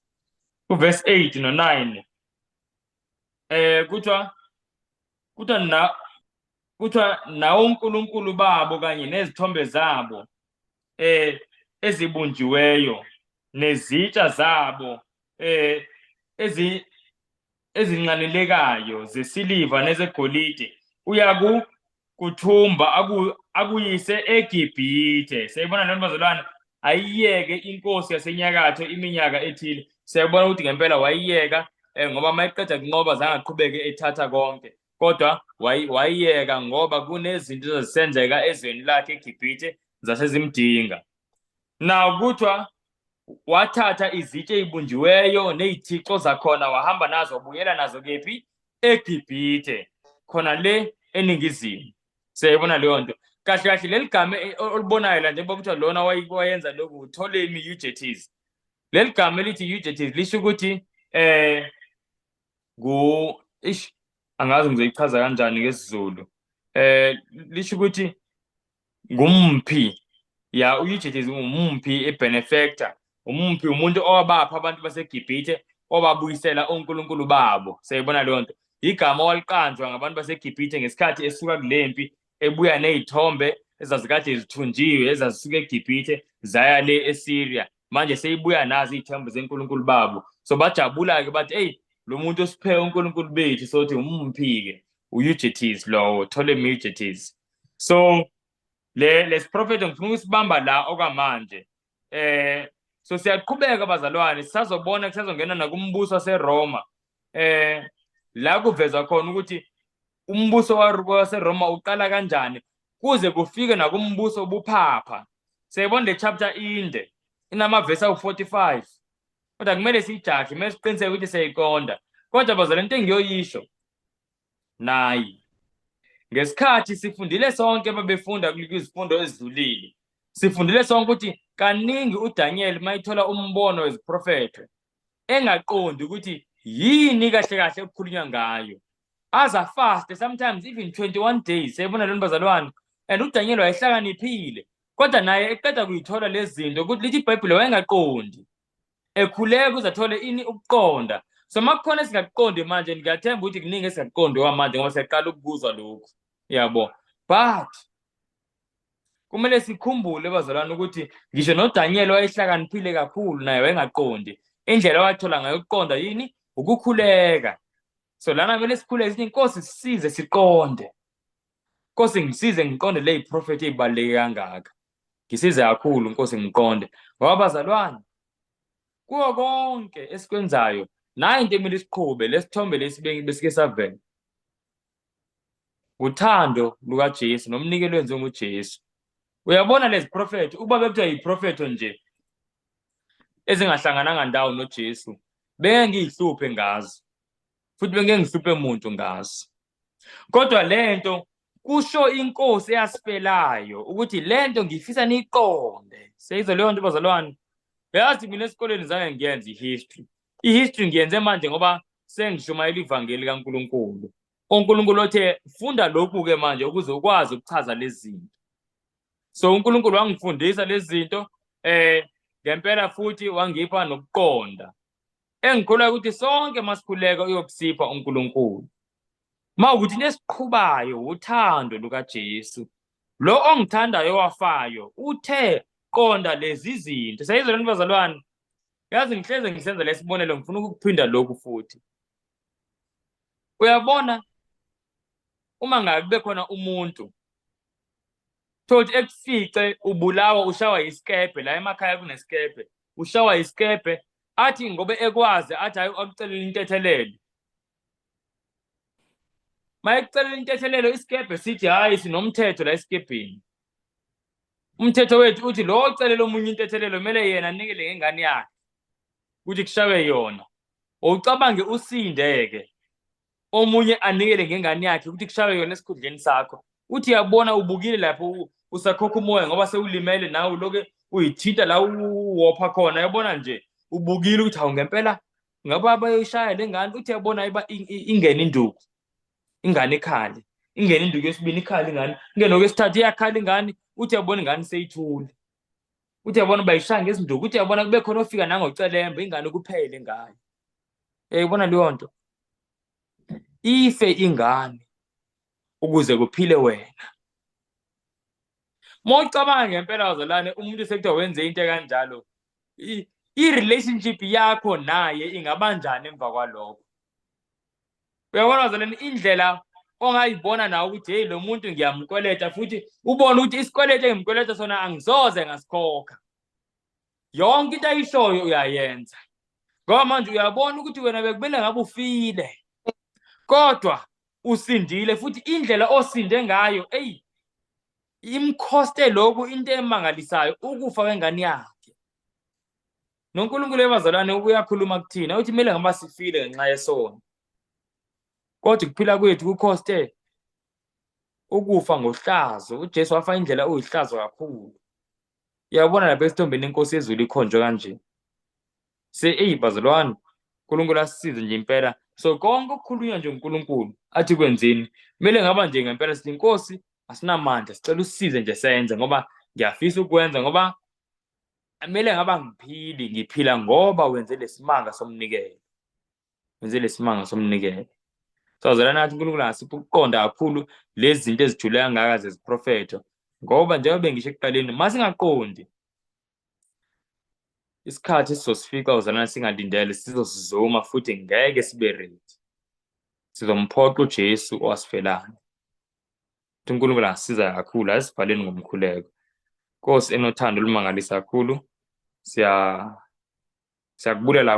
kuverse 8 no-9. Kuthiwa nawo onkulunkulu babo kanye nezithombe zabo ezibunjiweyo nezitsha zabo ezinxanelekayo zesiliva nezegolide uyaku kuthumba akuyise eGibhithe. Siyayibona lento bazalwane, ayiyeke inkosi yasenyakatho iminyaka ethile. Siyabona ukuthi ngempela wayiyeka, ngoba mayiqeda kunqoba zange aqhubeke ethatha konke, kodwa wayiyeka ngoba kunezinto ezazisenzeka ezweni lakhe eGibhithe zasezimdinga. Now kuthiwa wathatha izitshe ezibunjiweyo nezithixo zakhona, wahamba nazo, wabuyela nazo kephi? EGibhithe, khona le eningizimu. Siyayibona leyo nto. Kahle kahle leli gama olubonayo la, njengoba kuthiwa lona wayenza lokhu Ptolemy Euergetes, leli gama elithi Euergetes lisho ukuthi ngu ish, angazi ngizoyichaza kanjani ngesiZulu, lisho ukuthi ngumphi ya. U-Euergetes umumphi, i-benefactor, umumphi, umuntu owabapha abantu baseGibhithe, owababuyisela onkulunkulu babo. Siyayibona leyo nto, igama owaliqanjwa ngabantu baseGibhithe ngesikhathi esuka kulempi ebuya ney'thombe ezazikade zithunjiwe ezazisuka eGibhithe zaya le eSyria. Manje seyibuya nazo iy'thombe zenkulunkulu babo, so bajabula-ke bathi eyi, lo muntu osiphe unkulunkulu bethu, sothi umphi-ke u-Euergetes lowo, Ptolemy Euergetes. So Le lesiprofetho ngifuna ukusibamba la okwamanje. So siyaqhubeka bazalwane, sisazobona kusazongena nakumbuso waseRoma. La kuvezwa khona ukuthi umbuso waseRoma uqala kanjani kuze kufike nakumbuso obuphapha. Siyayibona le chapter inde, inamavesi awu-45. Kodwa kumele siyijahe, kumele siqiniseke ukuthi siyayiqonda. Kodwa bazalwane, into engiyoyisho nayi, ngesikhathi sifundile sonke babefunda kwizifundo ezidlulile, sifundile sonke ukuthi kaningi uDaniel mayithola umbono weziprofetho engaqondi ukuthi yini kahle kahle okukhulunywa ngayo, aza fast sometimes even 21 days. Siyayibona lona bazalwane, and uDaniel wayehlakaniphile, kodwa naye eqeda kuyithola lezi zinto ukuthi lithi iBhayibheli wayengaqondi, ekhuleka ukuze athole ini ukuqonda. So makukhona esingakuqondi manje, ngiyathemba ukuthi kuningi esingakuqondi okwamanje ngoba siyaqala ukukuzwa lokhu, yabo. But kumele sikhumbule bazalwane ukuthi ngisho noDaniel wayehlakaniphile kakhulu, naye wayengaqondi. Indlela owathola ngayo ukuqonda yini? Ukukhuleka. So lana kumele sikhuleke sithi, Nkosi sisize siqonde. Nkosi ngisize ngiqonde le prophet ezibaluleke kangaka. Ngisize kakhulu Nkosi ngiqonde. Ngoba bazalwane, kuwo konke esikwenzayo, nayi into emele isiqhube, lesithombe lesi besike savela. Uthando lukaJesu nomnikelo wenziwe nguJesu. Uyabona lezi prophet, ukuba bekuthiwa yiprofetho nje ezingahlangananga ndawo noJesu, bengeke ngiyihluphe ngazo futhi bengeke ngihluphe muntu ngazo. Kodwa lento kusho inkosi eyasifelayo ukuthi lento ngifisa niyiqonde. Seyizwa leyo nto bazalwane. Uyazi mina esikoleni zange ngiyenze i-history. I-history ngiyenze manje ngoba sengishumayela ivangeli kaNkulunkulu. uNkulunkulu othe funda lokhu-ke manje ukuze ukwazi ukuchaza lezi zinto. So uNkulunkulu wangifundisa lezi zinto ngempela futhi wangipha nokuqonda. Engikholwa ukuthi sonke masikhuleka uyokusipha uNkulunkulu. Mawukuthi into esiqhubayo uthando lukaJesu. Lo ongithandayo wafayo uthe qonda lezi zinto. Siyayizwa lento bazalwane? Yazi ngihleze ngisenza lesibonelo, ngifuna ukukuphinda lokhu futhi. Uyabona uma ngabe kube khona umuntu thothi ekufice ubulawa ushawa yisikebhe la emakhaya kunesikebhe, ushawa yisikebhe, athi ngoba ekwazi athi hayi akucelela intethelelo. Mayekucelela intethelelo isikebhe sithi hayi sinomthetho la esikebheni. Umthetho wethu uthi lo ocelela omunye intethelelo kumele yena anikele ngengane yakhe ukuthi kushawe yona. Ucabange usindeke omunye anikele ngengane yakhe ukuthi kushawe yona esikhundleni sakho. Uthi uyabona ubukile lapho usakhokha umoya ngoba sewulimele nawe uloke uyithinta la uwopha khona, uyabona nje ubukile ukuthi hawu ngempela ngabe abayoyishaya le ngane. Uthi uyabona iba ingene induku, ingane ikhale, ingene induku yesibini ikhale ingane, ingene okwesithathu iyakhala ingane. Uthi uyabona ingane seyithule, uthi uyabona bayishaya ngezinduku, uthi uyabona kube khona ofika nangocelemba ingane kuphele ngayo. Uyayibona leyo nto, ife ingane ukuze kuphile wena. Uma ucabanga ngempela bazalwane, umuntu sekuthiwa wenze into ekanjalo, i-relationship yakho naye ingaba njani emva kwalokho? Uyabona bazalwane, indlela ongayibona nawe ukuthi hey lo muntu ngiyamkweleta, futhi ubone ukuthi isikweletu engimkweleta sona angisoze ngasikhokha. Yonke into ayishoyo uyayenza, ngoba manje uyabona ukuthi wena bekumele ngabe ufile kodwa usindile, futhi indlela osinde ngayo eyi imkhoste lokhu into emangalisayo, ukufa kwengane yakhe. NoNkulunkulu ebazalwane uyakhuluma kuthina uthi kumele ngaba sifile ngenxa yesono, kodwa ukuphila kwethu kukhoste ukufa ngohlazo. uJesu wafa indlela oyihlazo kakhulu. Uyabona lapha esithombeni inkosi yezulu ikhonjwe kanje. Se eyi bazalwane, uNkulunkulu asisize nje impela. So konke okukhulunywa nje uNkulunkulu athi kwenzeni, kumele ngaba nje ngempela sithi Nkosi asinamandla, sicela usisize nje senze, ngoba ngiyafisa ukwenza, ngoba kumele ngaba ngiphili, ngiphila ngoba wenze lesimanga somnikelo, wenze lesimanga somnikelo. So bazalwane, ngathi uNkulunkulu angasipha ukuqonda kakhulu lezi zinto ezijule kangaka zeziprofetho, ngoba njengoba bengisho ekuqaleni, masingaqondi isikhathi sizosifika bazalwane singalindele, sizosizuma futhi ngeke sibe ready. Sizomphoqa uJesu owasifelayo. uNkulunkulu angasiza kakhulu. Asibhaleni ngomkhuleko. Nkosi enothando olumangalisa kakhulu, siyakubulela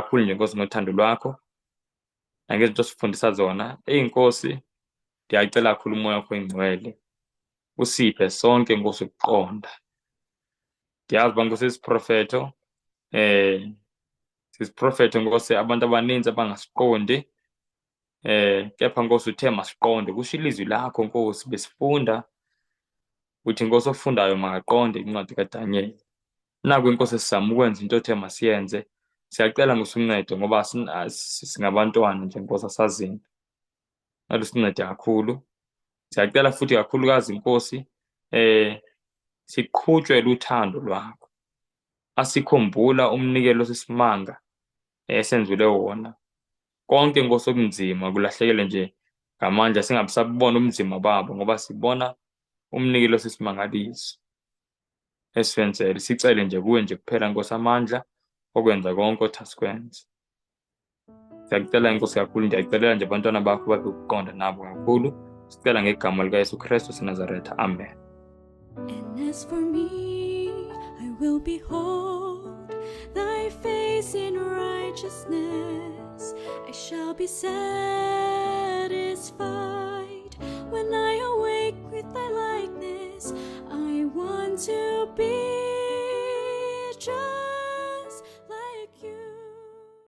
kakhulu nje Nkosi ngothando lwakho nangezinto osifundisa zona. Eyi Nkosi, ndiyacela kakhulu umoya wakho oyingcwele usiphe sonke Nkosi ukuqonda. Ndiyazi uba Nkosi isiprofetho sisiprofetho Nkosi abantu abaninzi abangasiqondi, kepha Nkosi uthe masiqonde, kusho ilizwi lakho Nkosi, besifunda uthi Nkosi ofundayo makaqonde incwadi kaDaniel. Naku inkosi sizama ukwenza into othe masiyenze. Siyacela Nkosi uncedo ngoba singabantwana nje Nkosi, asazinto. Alusincede kakhulu. Siyacela futhi kakhulukazi Nkosi siqhutshwe luthando lwakho. Asikhumbula umnikelo sesimanga esenzule wona. Konke Nkosi okunzima kulahlekele nje ngamandla, singabe sabubona ubunzima babo ngoba sibona umnikelo sesimangaliso esiwenzele. Sicele nje kuwe nje kuphela Nkosi amandla okwenza konke othi asikwenze. Siyakucela Nkosi kakhulu, ndiyakucelela nje abantwana bakho babe ukuqonda nabo kakhulu. Sicela ngegama likaYesu Kristu waseNazaretha. Amen. And as for me, I will behold thy face in righteousness. I shall be satisfied when I awake with thy likeness. I want to be